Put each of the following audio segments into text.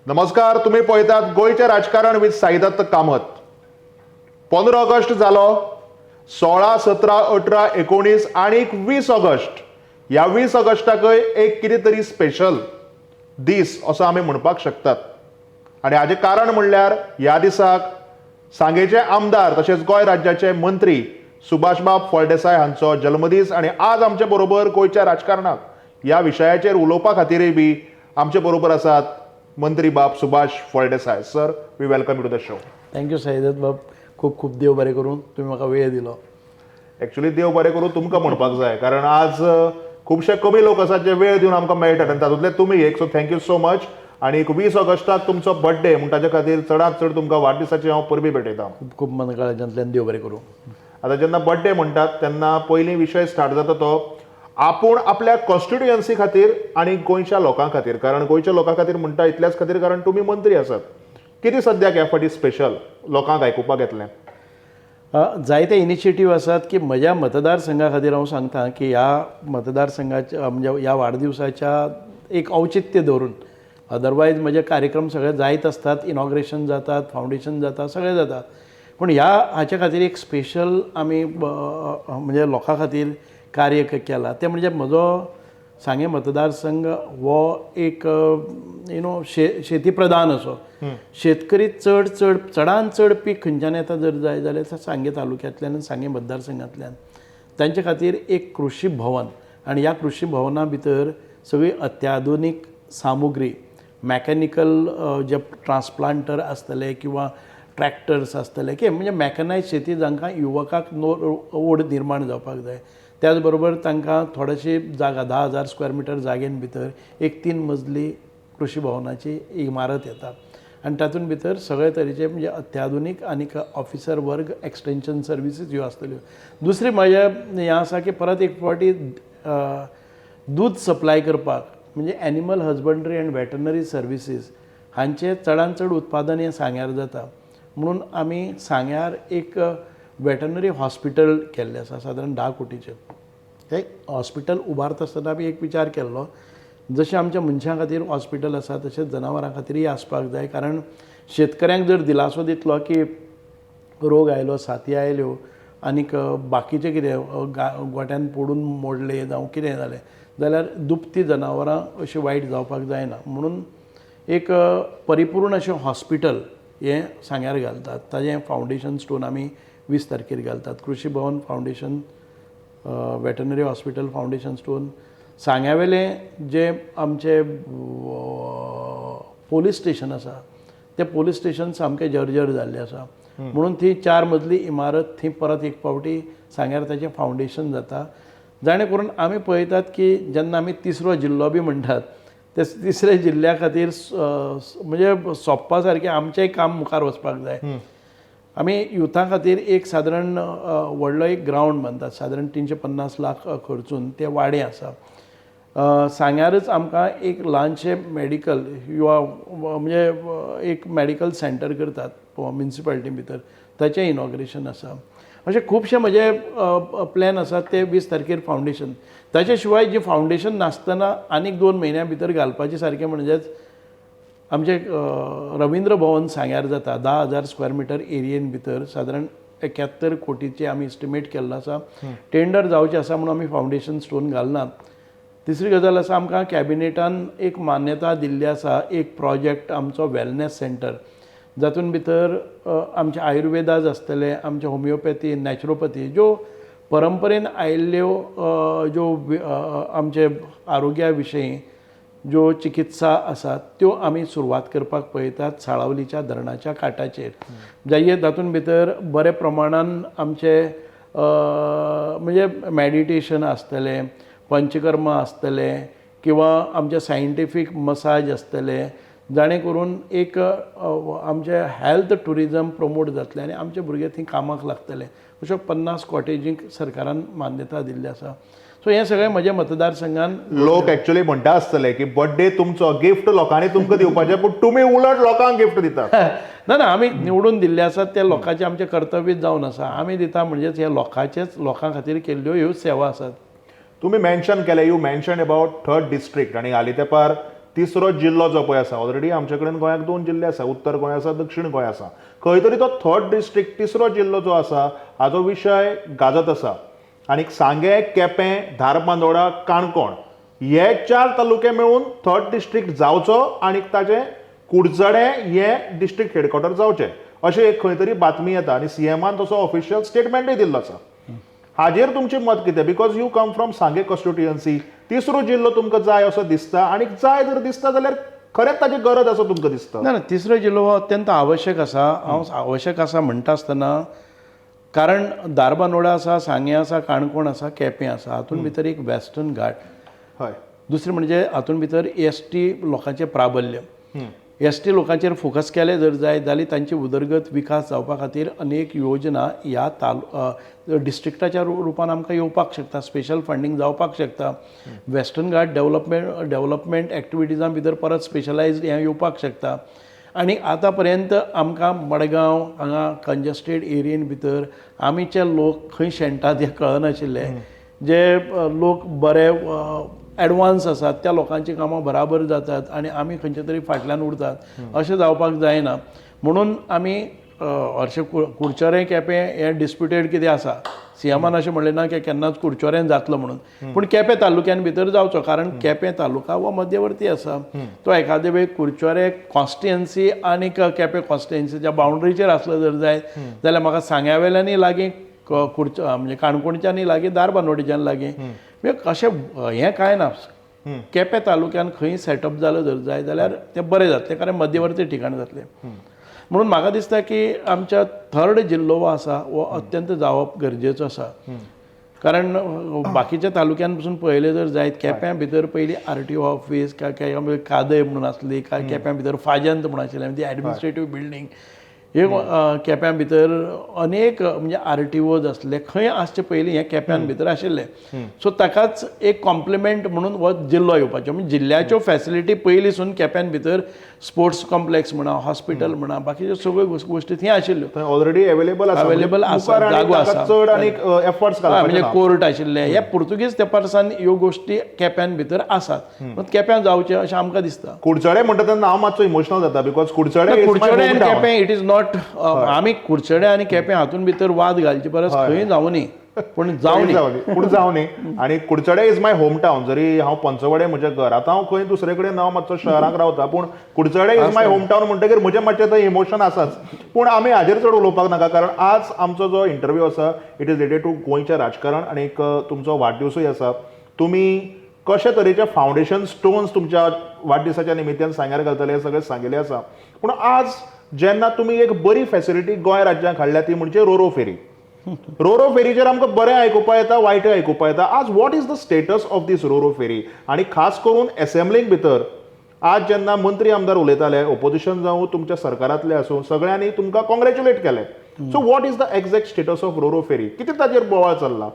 नमस्कार, तुम्ही पळयतात गोंयचें राजकारण विथ साईदत्त कामत. 15 ऑगस्ट जालो. 16, 17, 18, 19 आनी 20 ऑगस्ट. ह्या 20 ऑगस्टाकय एक कितें तरी स्पेशल दीस असो आमी म्हणपाक शकतात आनी हाजें कारण म्हणल्यार ह्या दिसाक सांगेचे आमदार तशेंच गोंय राज्याचे मंत्री सुभाषबाब फळदेसाय हांचो जल्मदीस. आनी आज आमचे बरोबर गोंयच्या राजकारणाक ह्या विशयाचेर उलोवपा खातीरय बी आमचे बरोबर आसात मंत्री बाब Subhash Phaldesai. Sir, we welcome you to the show. Thank you Saidatt बाब. खूब खूब देव बरें करूं, तुमी म्हाका वेळ दिलो. एक्चुली देव बरें करूं तुमकां म्हणपाक जाय, कारण आज खुबशे कमी लोक आसात जे वेळ दिवन आमकां मेळटात आनी तातूंतले तुमी एक. So thank you so much. आनी 20 ऑगस्टाक तुमचो बर्थडे म्हूण ताच्या खातीर चडांत चड तुमकां वाडदिसाची हांव परबीं भेटयतां. खूब खूब मनकाळजांतल्यान देव बरें करूं. आतां जेन्ना बर्थडे म्हणटात तेन्ना पयलीं विशय स्टार्ट जाता तो आपूण आपल्या कॉन्स्टिट्युएन्सी खातीर आनी गोंयच्या लोकां खातीर. कारण गोंयच्या लोकां खातीर म्हणटा इतल्याच खातीर, कारण तुमी मंत्री आसात. कितें सद्याक ह्या फावटी स्पेशल लोकांक आयकुपाक येतलें? जायते इनिशिएटीव आसात की म्हज्या मतदारसंघा खातीर. हांव सांगता की ह्या मतदारसंघाच्या, म्हणजे ह्या वाडदिवसाच्या एक औचित्य दवरून, अदरवायज म्हजे कार्यक्रम सगळे जायत आसतात, इनॉग्रेशन जातात, फावंडेशन जाता, सगळें जाता, पूण ह्या हाच्या खातीर एक स्पेशल आमी म्हणजे लोकां खातीर कार्य केलां. तें म्हणजे म्हजो सांगें मतदारसंघ हो एक you know शेती प्रधान असो. शेतकरी चड चड चडान चड पीक खंयच्यान येता जर जाय जाल्यार ते सांगें तालुक्यांतल्यान आनी सांगें मतदारसंघांतल्यान. तांचे खातीर एक कृशी भवन आनी ह्या कृशी भवना भितर सगळी अत्याधुनीक सामुग्री, मॅकॅनिकल जे ट्रान्सप्लांटर आसतले किंवा ट्रॅक्टर्स आसतले की म्हणजे मॅकनायज शेती, जांकां युवकाक नो ओड निर्माण जावपाक जाय. त्याच बरोबर तांकां थोडेशी जागा, 10,000 स्क्वेअर मिटर जागेन भितर एक तीन मजली कृशी भवनाची इमारत येता आनी तातूंत भितर सगळे तरेचे, म्हणजे अत्याधुनीक आनीक ऑफिसर वर्ग, एक्सटेंशन सर्विसीस ह्यो आसतल्यो. दुसरी म्हजें हें आसा की परत एक फावटी दूद सप्लाय करपाक, म्हणजे animal husbandry and veterinary services हांचें चडान चड उत्पादन हें सांग्यार जाता, म्हणून आमी सांग्यार एक वेटनरी हॉस्पिटल केल्लें आसा, सादारण 10 कोटीचें. तें हॉस्पिटल उबारता आसतना आमी एक विचार केल्लो, जशें आमच्या मनशां खातीर हॉस्पिटल आसा तशेंच जनावरां खातीरय आसपाक जाय. कारण शेतकऱ्यांक जर दिलासो दितलो की रोग आयलो, साथी आयल्यो आनीक बाकीचें कितें गोट्यान पडून मोडलें जावं कितें जालें जाल्यार दुबती जनावरां अशीं वायट जावपाक जायना, म्हणून एक परिपूर्ण अशें हॉस्पिटल हें सांग्यार घालतात. ताजें फावंडेशन स्टोन आमी 20 तारखेर घालतात. कृशी भवन foundation, veterinary hospital foundation stone. सांग्यावेलें जें आमचें पोलीस स्टेशन आसा, तें पोलीस स्टेशन सामकें जर्जर जाल्लें आसा, म्हणून ती चार मजली इमारत थंय परत एक फावटी सांग्यार ताचें फावंडेशन जाता. जाणें करून आमी पळयतात की जेन्ना आमी तिसरो जिल्लो बी म्हणटात, ते तिसऱ्या जिल्ल्या खातीर म्हणजे सोंपपा सारकें आमचेंय काम मुखार वचपाक जाय. आमी युथा खातीर एक सादारण व्हडलो एक ग्रावंड बांदतात, सादारण 350 लाख खर्चून. ते वाडें आसा. सांग्यारच आमकां एक ल्हानशें मेडिकल किंवा म्हणजे एक मेडिकल सेंटर करतात म्युनिसिपालिटी भितर, ताचें इनॉग्रेशन आसा. अशे खुबशे म्हजे प्लॅन आसात. ते 20 तारखेर फावंडेशन. ताचे शिवाय जी फावंडेशन नासतना आनीक 2 म्हयन्या भितर घालपाचें सारकें, म्हणजेच आमचें रविंद्र भवन सांग्यार जाता. 10,000 स्क्वेअर मिटर एरियेन भितर सादारण 71 कोटीचे आमी एस्टिमेट केल्लो आसा. टेंडर जावचें आसा म्हणून आमी फावंडेशन स्टोन घालनात. तिसरी गजाल आसा, आमकां कॅबिनेटान एक मान्यता दिल्ली आसा, एक प्रोजेक्ट आमचो वेलनेस सेंटर, जातून भितर आमचे आयुर्वेदाज आसतले, आमचे होमिओपॅथी, नॅचरोपॅथी, ज्यो परंपरेन आयिल्ल्यो ज्यो आमचे आरोग्या विशयी ज्यो चिकित्सा आसात, त्यो आमी सुरवात करपाक पळयतात साळावलीच्या धरणाच्या काठाचेर जाये. तातूंत भितर बरे प्रमाणान आमचे म्हणजे मॅडिटेशन आसतलें, पंचकर्म आसतलें किंवा आमचे सायंटिफीक मसाज आसतले, जाणे करून एक आमचें हेल्थ ट्युरिजम प्रमोट जातलें आनी आमचे भुरगे थंय कामाक लागतले. अश्यो 50 कॉटेजींक सरकारान मान्यता दिल्ली आसा. सो हें सगळें म्हज्या मतदारसंघान. लोक ऍक्च्युली म्हणटा आसतले की बर्थडे तुमचो, गिफ्ट लोकांनी तुमकां दिवपाचें, पूण तुमी उलट लोकांक गिफ्ट दितात. ना ना, आमी निवडून दिल्ले आसात ते लोकांचें आमचें कर्तव्य जावन आसा. आमी दिता म्हणजेच हे लोकांचेच, लोकां खातीर केल्ल्यो ह्यो सेवा आसात. तुम्ही मेन्शन केलें, you mention about third district आनी हालीं तेंपार तिसरो जिल्लो जो पळय आसा, ऑलरेडी आमचे कडेन गोंयाक दोन जिल्ले आसा, उत्तर गोंय आसा, दक्षिण गोंय आसा. खंय तरी तो थर्ड डिस्ट्रिक्ट, तिसरो जिल्लो जो आसा हाजो विशय गाजत आसा. आनी सांगें, केपें, धारबांदोडा, काणकोण हे चार तालुके मेळून थर्ड डिस्ट्रिक्ट जावचो आनी ताजें कुडचडें हें डिस्ट्रिक्ट हेडक्वॉर्टर जावचें, अशें एक खंय तरी बातमी येता आनी सीएमान तसो ऑफिशियल स्टेटमेंटूय दिल्लो आसा. हाजेर तुमचें मत कितें? Because you come from Sanguem constituency, तिसरो जिल्लो तुमकां जाय असो दिसता आनी जाय जर दिसता जाल्यार खरेंच ताची गरज आसा तुमकां दिसता? ना ना, तिसरो जिल्लो हो अत्यंत आवश्यक आसा. हांव आवश्यक आसा म्हणटा आसतना, कारण धारबांदोडा आसा, सांगें आसा, काणकोण आसा, केपें आसा, हातूंत भितर एक वेस्टर्न घाट. दुसरें म्हणजे हातूंत भितर एस टी लोकांचें प्राबल्य. एस टी लोकांचेर फोकस केलें जर जायत जाल्यार तांची उदरगत, विकास जावपा खातीर अनेक योजना ह्या डिस्ट्रिक्टाच्या रुपान आमकां येवपाक शकता, स्पेशल फंडींग जावपाक शकता. वेस्टर्न घाट डेव्हलपमेंट एक्टिविटीजां भितर परत स्पेशलायज्ड हें येवपाक शकता. आनी आतां पर्यंत आमकां मडगांव हांगा कंजस्टेड एरियेन भितर आमीचे लोक खंय शेणटात हें कळनाशिल्लें. जे लोक बरे एडवान्स आसात त्या लोकांची कामां बराबर जातात आनी आमी खंयच्या तरी फाटल्यान उरतात. अशें जावपाक जायना म्हणून आमी हरशें कुडचरें केपें हें डिस्प्युटेड कितें आसा. सीएमान अशें म्हणलें ना की केन्नाच कुडचोऱ्यान जातलो म्हणून, पूण केपें तालुक्यान भितर जावचो, कारण केपें तालुका हो मध्यवर्ती आसा. तो एखादे वेळ कुडचोरे कॉन्स्टिट्युएन्सी आनी केपें कॉन्स्टिट्युएन्सीच्या बाउंड्रीचेर आसलो जर जायत जाल्यार म्हाका सांग्या वेल्यानूय लागीं, कुडच म्हणजे काणकोणच्यानूय लागीं, धारबांदोडेच्यान लागीं. म्हणजे अशें हें कांय ना, केपें तालुक्यान खंय सेटअप जालो जर जाय जाल्यार तें बरें जातलें, कारण मध्यवर्ती ठिकाण जातलें. म्हणून म्हाका दिसता की आमच्या थर्ड जिल्लो हो आसा हो अत्यंत जावप गरजेचो आसा, कारण बाकीच्या तालुक्यान पसून पळयलें जर जायत, केप्यां भितर पयलीं आरटीओ ऑफीस काय काय कादय म्हणून आसली, काय केप्यां भितर फाजंत म्हणून आशिल्लें, म्हणजे एडमिनिस्ट्रेटीव बिल्डींग हे. केप्यां भितर अनेक म्हणजे आरटीओज आसले खंय आसचे पयलीं हे केप्यां भितर आशिल्ले. सो ताकाच एक कॉम्प्लिमेंट म्हणून हो जिल्लो येवपाचो. म्हणजे जिल्ल्याच्यो फॅसिलिटी पयलीं केप्यां भितर स्पोर्ट्स कॉम्प्लेक्स म्हणा, हॉस्पिटल म्हणा, बाकीच्यो सगळ्यो गोश्टी थंय आशिल्ल्यो. थंय ऑलरेडी अवेलेबल आसा. Available आसा, मुखार आनी जागो ताका आसा. चड आनीक एफर्ट्स म्हणजे घालपाचे. कोर्ट आशिल्ले हे पुर्तुगीज तेंपार ह्यो गोश्टी केप्यां भितर आसात. पूण केप्यां जावचें अशें आमकां दिसता. कुडचडे म्हणटा तेन्ना हांव मातसो इमोशनल जाता, because Curchorem is my Curchorem आनी home town. Quepem, it is not, आमी कुडचडे आनी केपें हातूंत भितर वाद घालचे परस खंय जावनी, पूण जावनी. जावनी, पूण जावनी. आनी Curchorem is my home town. जरी हांव पंचवडे म्हजें घर, आतां हांव खंय दुसरे कडेन हांव मातसो शहराक रावता, पूण Curchorem is my home town म्हणटकीर म्हजें मातशें थंय इमोशन आसाच. पूण आमी हाजेर चड उलोवपाक नाका, कारण आज आमचो जो इंटरव्यू आसा, it is related to गोंयचें राजकारण आनी एक तुमचो वाडदिवसूय आसा. तुमी कशे तरेचे फावंडेशन स्टोन्स तुमच्या वाडदिसाच्या निमित्तान सांग्यार घालतले हें सगळें सांगिल्लें आसा. पूण आज जेन्ना तुमी एक बरी फॅसिलिटी गोंय राज्यांत हाडल्या ती म्हणजे रोरो फेरी. रोरो फेरीचेर आमकां बरें आयकुपा येता, वायटय आयकुपा येता. आज what is the status of this Roro ferry? आनी खास करून एसेंब्लीक भितर आज जेन्ना मंत्री आमदार उलयताले, ओपोजिशन जावं तुमच्या सरकारांतले आसूं, सगळ्यांनी तुमकां कॉंग्रेच्युलेट केलें. So what is the exact status of Roro ferry? कितें ताजेर बोवाळ चल्ला?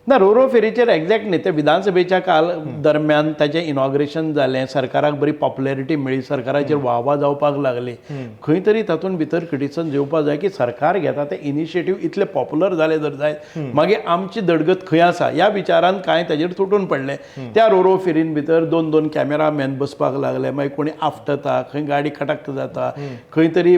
ना, रोरो फेरीचेर एक्झॅक्ट न्ही. ते विधानसभेच्या काल दरम्यान ताचें इनॉग्रेशन जालें, सरकाराक बरी पॉप्युलरिटी मेळ्ळी, सरकाराचेर वाहवा जावपाक लागली. खंय तरी तातूंत भितर क्रिटिसिजम येवपा जाय की सरकार घेता ते इनिशिएटीव इतले पॉप्युलर जाले जर जायत, मागीर आमची दडगत खंय आसा ह्या विचारान कांय ताजेर तुटून पडले. त्या रोरो फेरीन भितर दोन दोन कॅमेरामॅन बसपाक लागले, मागीर कोणी आपटता, खंय गाडी खटक जाता, खंय तरी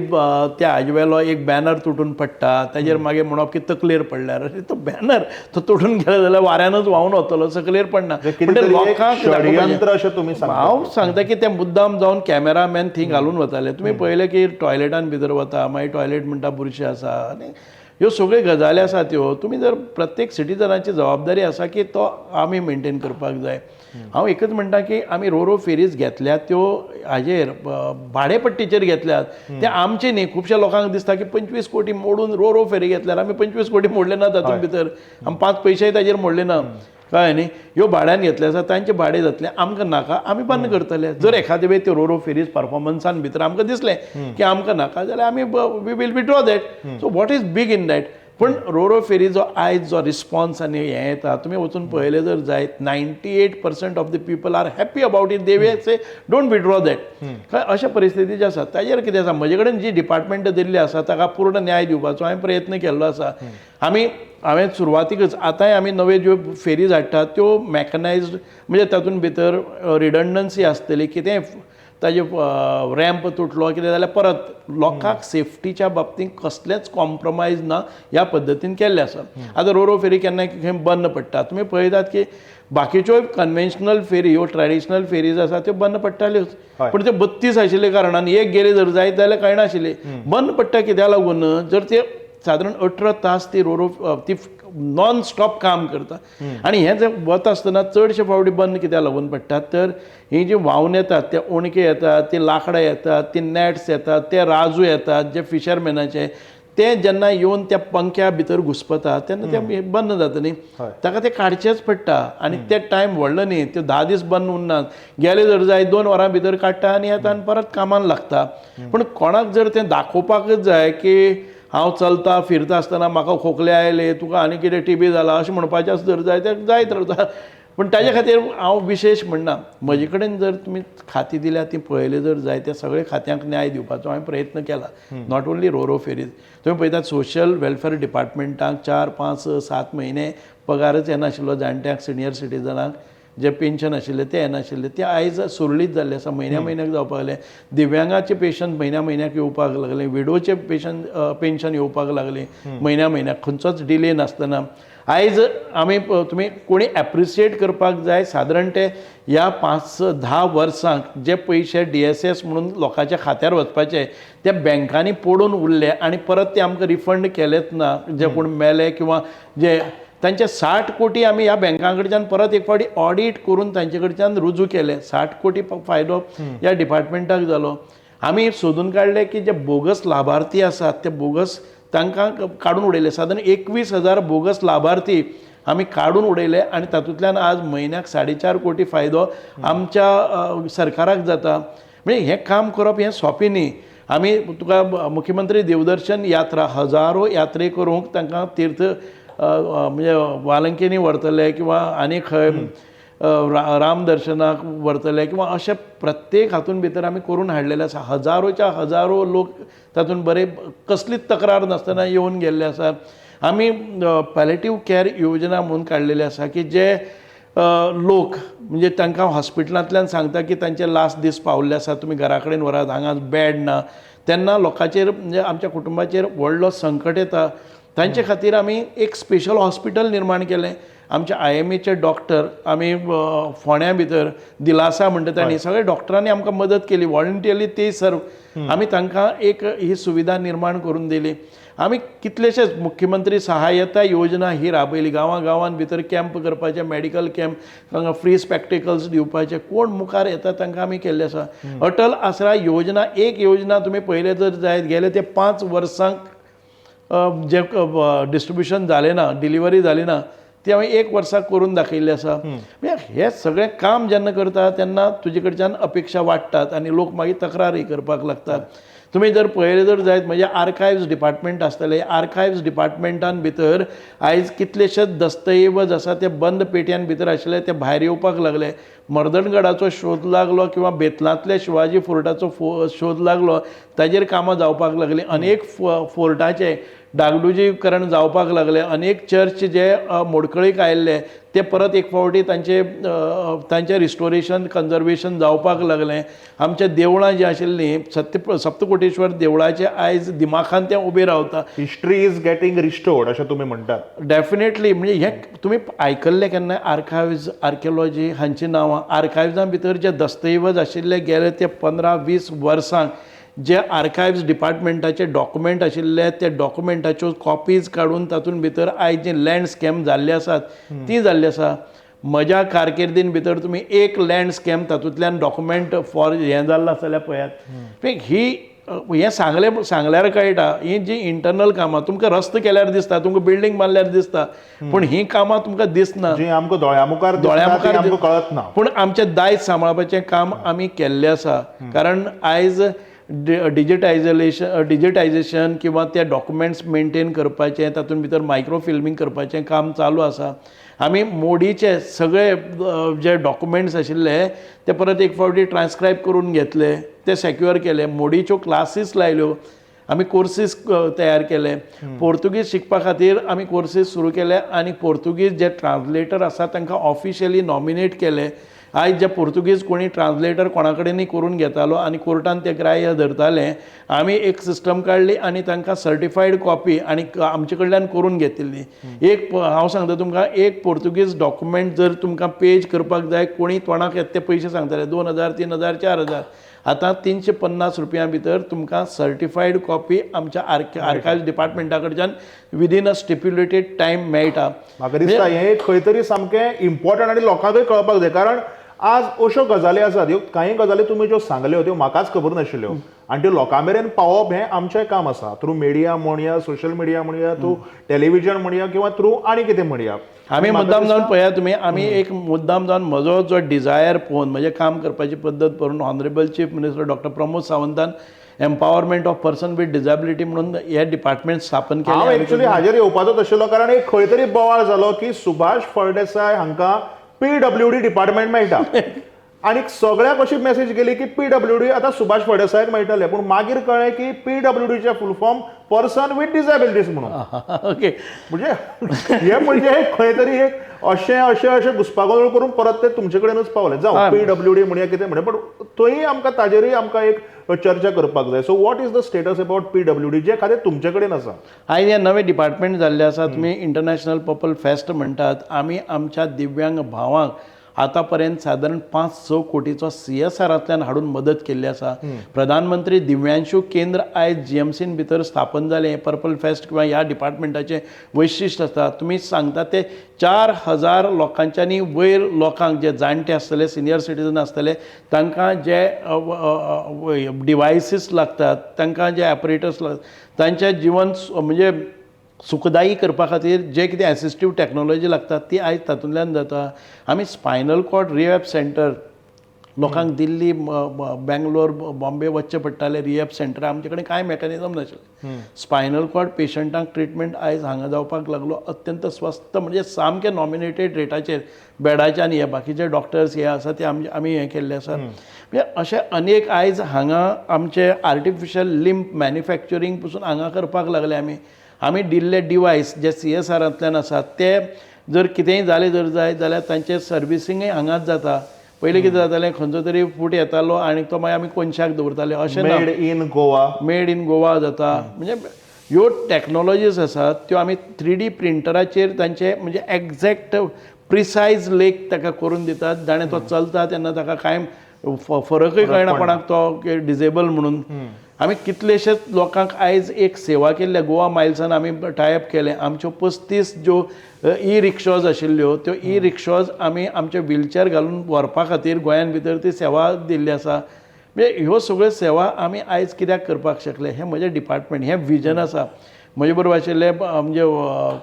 त्या हाजे वेलो एक बॅनर तुटून पडटा. ताजेर मागीर म्हणप की तकलेर पडल्यार. अरे, तो बॅनर तो तुटून गेलो जाल्यार वाऱ्यानच व्हांवन वतलो, सकलेर पडना. कितें पण ते तरी एक लोकांक दाखोवपाचें. षडयंत्र अशें तुमी सांगता. हांव सांगता की ते मुद्दाम जावन कॅमेरामॅन थंय घालून वताले. तुमी पळयलें की टॉयलेटान भितर वता, मागीर टॉयलेट म्हणटा बुरशें आसा. आनी ह्यो सगळ्यो गजाली आसा त्यो तुमी जर प्रत्येक सिटीजनाची जबाबदारी आसा की तो आमी मेंटेन करपाक जाय. हांव एकच म्हणटा की आमी रोरो फेरीज घेतल्यात त्यो हाजेर भाडेपट्टीचेर घेतल्यात, ते आमचे न्ही. खुबश्या लोकांक दिसता की 25 कोटी मोडून रोरो फेरी घेतल्यार. आमी 25 कोटी मोडले ना तातूंत भितर, आमी पांच पयशेय ताजेर मोडले ना. कळ्ळें न्ही? ह्यो भाड्यान घेतले आसा, तांचे भाडें जातलें, आमकां नाका, आमी बंद करतले. जर एखादे वेळ त्यो रोरो फेरीज परफॉर्मन्सान भितर आमकां दिसलें की आमकां नाका जाल्यार आमी we will withdraw that. So what is big in that? पूण रोरो फेरी जो आयज जो रिस्पॉन्स आनी हें येता, तुमी वचून पळयलें जर जायत, 98% of the people are happy about it. They say don't withdraw that. अशा परिस्थिती जी आसा ताजेर कितें आसा, म्हजे कडेन जी डिपार्टमेंट दिल्ली आसा ताका पूर्ण न्याय दिवपाचो हांवें प्रयत्न केल्लो आसा. आमी हांवें सुरवातीकच आतांय आमी नव्यो ज्यो फेरीज हाडटात त्यो मॅकनायज्ड, म्हणजे तातूंत भितर रिडंडन्सी आसतली, कितेंय ताजे रॅम्प तुटलो कितें जाल्यार परत लोकांक सेफ्टीच्या बाबतींत कसलेंच कॉम्प्रोमायज ना ह्या पद्दतीन केल्लें आसा. आतां रोरो फेरी केन्ना खंय बंद पडटा, तुमी पळयतात की बाकीच्यो कन्वेन्शनल फेरी ह्यो ट्रेडिशनल फेरीज आसा त्यो बंद पडटाल्योच, पूण त्यो 32 आशिल्ल्या कारणान एक गेली जर जायत जाल्यार कळनाशिल्ली. बंद पडटा कित्याक लागून, जर ते सादारण 18 तास ती रोरो ती नॉन स्टॉप काम करता आनी हें जें वता आसतना चडशे फावटी बंद कित्याक लागून पडटात, तर ही जी व्हांवन येतात ते ओणके येतात, ती लांकडां येतात, ती नॅट्स येतात, ते राजू येतात जे फिशरमॅनाचे, ते जेन्ना येवन त्या पंख्या भितर घुसपता तेन्ना ते बंद जाता न्ही, ताका ते काडचेच पडटा. आनी ते टायम व्हडलो न्ही, त्यो 10 दीस बंद उरनात, गेले जर जाय 2 वरां भितर काडटा आनी येता आनी परत कामान लागता. पूण कोणाक जर तें दाखोवपाकच जाय की हांव चलता फिरता आसतना म्हाका खोकले आयले, तुका आनी कितें टीबी जाला अशें म्हणपाचें आसत जर जाय तें जायत रावता. पूण ताजे खातीर हांव विशेश म्हणना, म्हजे कडेन जर तुमी खातीं दिल्या ती पळयली जर जाय त्या सगळे खात्यांक न्याय दिवपाचो हांवें प्रयत्न केला. Not only Ro-Ro ferries, तुमी पळयतात सोशल वेलफेर डिपार्टमेंटाक 4, 5, 6, 7 म्हयने पगारच येनाशिल्लो, जाणट्यांक सिनियर सिटीजनाक जे पेन्शन आशिल्लें तें येनाशिल्लें, तें आयज सुरळीत जाल्लें आसा, म्हयन्या म्हयन्याक जावपाक लागलें. दिव्यांगाचे पेशंट म्हयन्या म्हयन्याक येवपाक लागलें, विडोचे पेन्शन येवपाक लागलें म्हयन्या म्हयन्याक, खंयचोच डिले नासतना. आयज आमी तुमी कोणी एप्रिशिएट करपाक जाय, सादारण ते ह्या 5-10 वर्सांक जे पयशे DSS म्हणून लोकांच्या खात्यार वचपाचे ते बँकांनी पडून उरले आनी परत ते आमकां रिफंड केलेच ना. जे कोण मेले किंवा जे तांचे 60 कोटी आमी ह्या बँकां कडच्यान परत एक फावटी ऑडीट करून तांचे कडच्यान रुजू केले, 60 कोटी फायदो ह्या डिपार्टमेंटाक जालो. आमी सोदून काडले की जे बोगस लाभार्थी आसात ते बोगस तांकां काडून उडयले, सादारण 21,000 बोगस लाभार्थी आमी काडून उडयले आनी तातूंतल्यान आज म्हयन्याक 4.5 कोटी फायदो आमच्या सरकाराक जाता. म्हणजे हें काम करप हें सोंपें न्ही. आमी तुका मुख्यमंत्री देवदर्शन यात्रा हजारो यात्रे करूंक तांकां तीर्थ म्हणजे वालंकिनी व्हरतले किंवा आनी खंय रामदर्शनाक व्हरतले किंवा अशें प्रत्येक हातून भितर आमी करून हाडलेले आसा. हजारोच्या हजारो लोक तातूंत बरे कसलीच तक्रार नासतना येवन गेल्ले आसा. आमी पॅलेटीव कॅर योजना म्हणून काडलेली आसा की जे लोक म्हणजे तांकां हॉस्पिटलांतल्यान सांगता की तांचे लास्ट दीस पावल्ले आसा, तुमी घरा कडेन व्हरात, हांगा बेड ना, तेन्ना लोकांचेर म्हणजे आमच्या कुटुंबाचेर व्हडलो संकट येता. तांचे खातीर आमी एक स्पेशल हॉस्पिटल निर्माण केलें. आमच्या IMAचे डॉक्टर आमी फोंड्या भितर दिलासा म्हणटा तांणी सगळे डॉक्टरांनी आमकां मदत केली, वॉलंटियरली ते सर्व आमी तांकां एक ही सुविधा निर्माण करून दिली. आमी कितलेशेच मुख्यमंत्री सहायता योजना ही राबयली, गांवां गांवान भितर कॅम्प करपाचे, मेडिकल कॅम्प, तांकां फ्री स्पॅक्टिकल्स दिवपाचे, कोण मुखार येता तांकां आमी केल्ले आसा. अटल आसरा योजना एक योजना तुमी पळयलें जर जायत गेले ते 5 वर्सांक जे डिस्ट्रिब्युशन जालें ना, डिलिव्हरी जाली ना, ती हांवें 1 वर्साक करून दाखयल्लें आसा. म्हणजे हें सगळें काम जेन्ना करता तेन्ना तुजे कडच्यान अपेक्षा वाडटात आनी लोक मागीर तक्रारय करपाक लागतात. तुमी जर पळयलें जर जायत म्हणजे आर्कायव्स डिपार्टमेंट आसतलें, आर्कायव्स डिपार्टमेंटान भितर आयज कितलेशेच दस्तऐवज आसा ते बंद पेटयान भितर आशिल्ले ते भायर येवपाक लागले. मर्दनगडाचो शोध लागलो किंवा बेतलांतल्या शिवाजी फोर्टाचो शोध लागलो, ताजेर कामां जावपाक लागलीं. अनेक फोर्टाचे डागडुजीकरण जावपाक लागलें. अनेक चर्च जे मोडकळीक आयिल्ले ते परत एक फावटी तांचे तांचें रिस्टोरेशन कन्जर्वेशन जावपाक लागलें. आमच्या देवळां जीं आशिल्लीं सप्तकोटेश्वर देवळाचें आयज दिमाखान तें उबें रावता. हिस्ट्री is getting restored अशें तुमी म्हणटात. डेफिनेटली. म्हणजे हें तुमी आयकल्लें केन्ना आर्कायव्ज, आर्किओलॉजी हांचीं नांवां? आर्कायव्जां भितर जे दस्तऐवज आशिल्ले गेले ते 15-20 वर्सांक जे आर्कायव्स डिपार्टमेंटाचे डॉक्युमेंट आशिल्ले ते डॉक्युमेंटाच्यो कॉपीज काडून तातूंत भितर आयज जे लँड स्कॅम जाल्ले आसात ती जाल्ली आसा. म्हज्या कारकिर्दीन भितर तुमी एक लँड स्कॅम तातूंतल्यान डॉक्युमेंट फॉर हें जाल्लो आसा जाल्यार पळयात. ही हें सांगलें सांगल्यार कळटा, ही जी इंटरनल कामां तुमकां रस्तो केल्यार दिसता, तुमकां बिल्डींग बांदल्यार दिसता, पूण ही कामां तुमकां दिसना, जी आमकां दोळ्या मुखार कळत ना. पूण आमचें दायज सांबाळपाचें काम आमी केल्लें आसा. कारण आयज डिजिटायजेशन किंवा ते डॉक्युमेंट्स मेंटेन करपाचें, तातूंत भितर मायक्रो फिल्मींग करपाचें काम चालू आसा. आमी मोडीचे सगळे जे डॉक्युमेंट्स आशिल्ले ते परत एक फावटी ट्रान्स्क्रायब करून घेतले, ते सेक्युअर केले. मोडीच्यो क्लासीस लायल्यो, आमी कोर्सीस तयार केले. पोर्तुगीज शिकपा खातीर आमी कोर्सीस सुरू केले आनी पोर्तुगीज जे ट्रान्सलेटर आसा तांकां ऑफिशियली नॉमिनेट केले. आयज जे पोर्तुगीज कोणी ट्रान्सलेटर कोणा कडेनूय करून घेतालो आनी कोर्टान ते ग्राह्य धरताले, आमी एक सिस्टम काडली आनी तांकां सर्टिफायड कॉपी आनी आमचे कडल्यान करून घेतिल्ली. एक हांव सांगता तुमकां, एक पोर्तुगीज डॉक्युमेंट जर तुमकां पेज करपाक जाय, कोणी तोंडाक येता ते पयशे सांगताले 2000, 3000, 4000. आतां 350 रुपयां भितर तुमकां सर्टिफायड कॉपी आमच्या आर्कायव्स डिपार्टमेंटा कडच्यान विदीन अ स्टिप्युलेटेड टायम मेळटा. म्हाका दिसता हें खंय तरी सामकें इम्पॉर्टंट आनी लोकांकूय कळपाक जाय, कारण आज अश्यो गजाली आसात, ह्यो कांय गजाली तुमी ज्यो सांगल्यो त्यो म्हाकाच खबर नाशिल्ल्यो आनी त्यो लोकां मेरेन पावोवप हें आमचें काम आसा, थ्रू मिडिया म्हणया, सोशल मिडिया म्हणया, थ्रू टेलिव्हिजन म्हणया किंवा थ्रू आनी कितें म्हणया. आमी मुद्दाम जावन पळया तुमी, आमी एक मुद्दाम जावन म्हजो जो डिजायर पळोवन, म्हजें काम करपाची पद्दत पळोवन honourable chief minister doctor Pramod सावंतान empowerment of person with disability म्हणून हे डिपार्टमेंट स्थापन हांव केलें. एक्चुअली हाजेर येवपाचोच आशिल्लो, कारण एक खंय तरी बोवाळ जालो की सुभाष फळदेसाय हांकां पीडब्ल्यूडी डिपार्टमेंट मेळटा आनी सगळ्याक अशी मेसेज गेली की पीडब्ल्यूडी आतां सुभाष फळदेसायाक मेळटलें, पूण मागीर कळ्ळें की पीडब्ल्यूडीचें full form person with disabilities म्हणून. ओके, म्हणजे हे म्हणजे खंय तरी एक अशें अशें अशें घुस्पागोंदळ करून परत ते तुमचे कडेनूच पावले. जावं पीडब्ल्यूडी म्हणया कितें म्हणया, पण थंय आमकां ताजेरूय आमकां एक चर्चा करपाक जाय. So what is the status about PWD जे खातें तुमचे कडेन आसा? आयज हें नवें डिपार्टमेंट जाल्लें आसा. तुमी इंटरनॅशनल पर्पल फेस्ट म्हणटात. आमी आमच्या दिव्यांग भावांक आतां पर्यंत सादारण 5-6 कोटीचो सीएसआरांतल्यान हाडून मदत केल्ली आसा. प्रधानमंत्री दिव्यांशू केंद्र आयज जीएमसीन भितर स्थापन जालें. पर्पल फेस्ट किंवा ह्या डिपार्टमेंटाचें वैशिश्ट आसा. तुमी सांगता ते 4000 लोकांच्यानी वयर लोकांक, जे जाणटे आसतले, सिनियर सिटीजन आसतले, तांकां जे डिवायसीस लागतात, तांकां जे एपरेटस लागतात, तांचें जिवन म्हणजे सुखदायी करपा खातीर जे कितें एसिस्टीव टॅक्नोलॉजी लागता ती आयज तातूंतल्यान जाता. आमी स्पायनल कॉर्ड रिहॅब सेंटर लोकांक दिल्ली, बेंगलोर, बॉम्बे वचचें पडटालें रिहॅब सेंटर, आमचे कडेन कांय मॅकॅनिजम नाशिल्लें. स्पायनल कॉर्ड पेशंटांक ट्रिटमेंट आयज हांगा जावपाक लागलो अत्यंत स्वस्त, म्हणजे सामकें नॉमिनेटेड रेटाचेर बेडाचे, आनी हे बाकीचे डॉक्टर्स हे आसा ते आमी हें केल्ले आसा. म्हणजे अशे अनेक आयज हांगा आमचे आर्टिफिशियल लिंब मॅन्युफॅक्चरींग पसून हांगा करपाक लागले. आमी आमी दिल्ले डिवायस जे सीएसआरांतल्यान आसात ते जर कितेंय जालें जर जायत जाल्यार तांचें सर्विसिंगय हांगाच जाता. पयलीं कितें जातालें, खंयचो तरी फूट येतालो आनी तो मागीर आमी कोनशाक दवरताले, अशें ना. Made in Goa, made in Goa जाता. म्हणजे ह्यो टॅक्नोलॉजीज आसात त्यो आमी 3D प्रिंटराचेर तांचे म्हणजे एग्जॅक्ट प्रिसायज लेख ताका करून दितात, जाणें तो चलता तेन्ना ताका कांय फरकय कळना कोणाक तो डिजेबल म्हणून. आमी कितलेशेच लोकांक आयज एक सेवा केल्ल्या. गोवा मायल्सान आमी टायप केलें. आमच्यो 35 ज्यो ई रिक्शॉज आशिल्ल्यो त्यो ई रिक्शॉज आमी आमचे व्हिलचॅर घालून व्हरपा खातीर गोंयान भितर ती सेवा दिल्ली आसा. म्हणजे ह्यो सगळ्यो सेवा आमी आयज कित्याक करपाक शकले, हें म्हजें डिपार्टमेंट, हें विजन आसा. म्हजे बरोबर आशिल्ले म्हणजे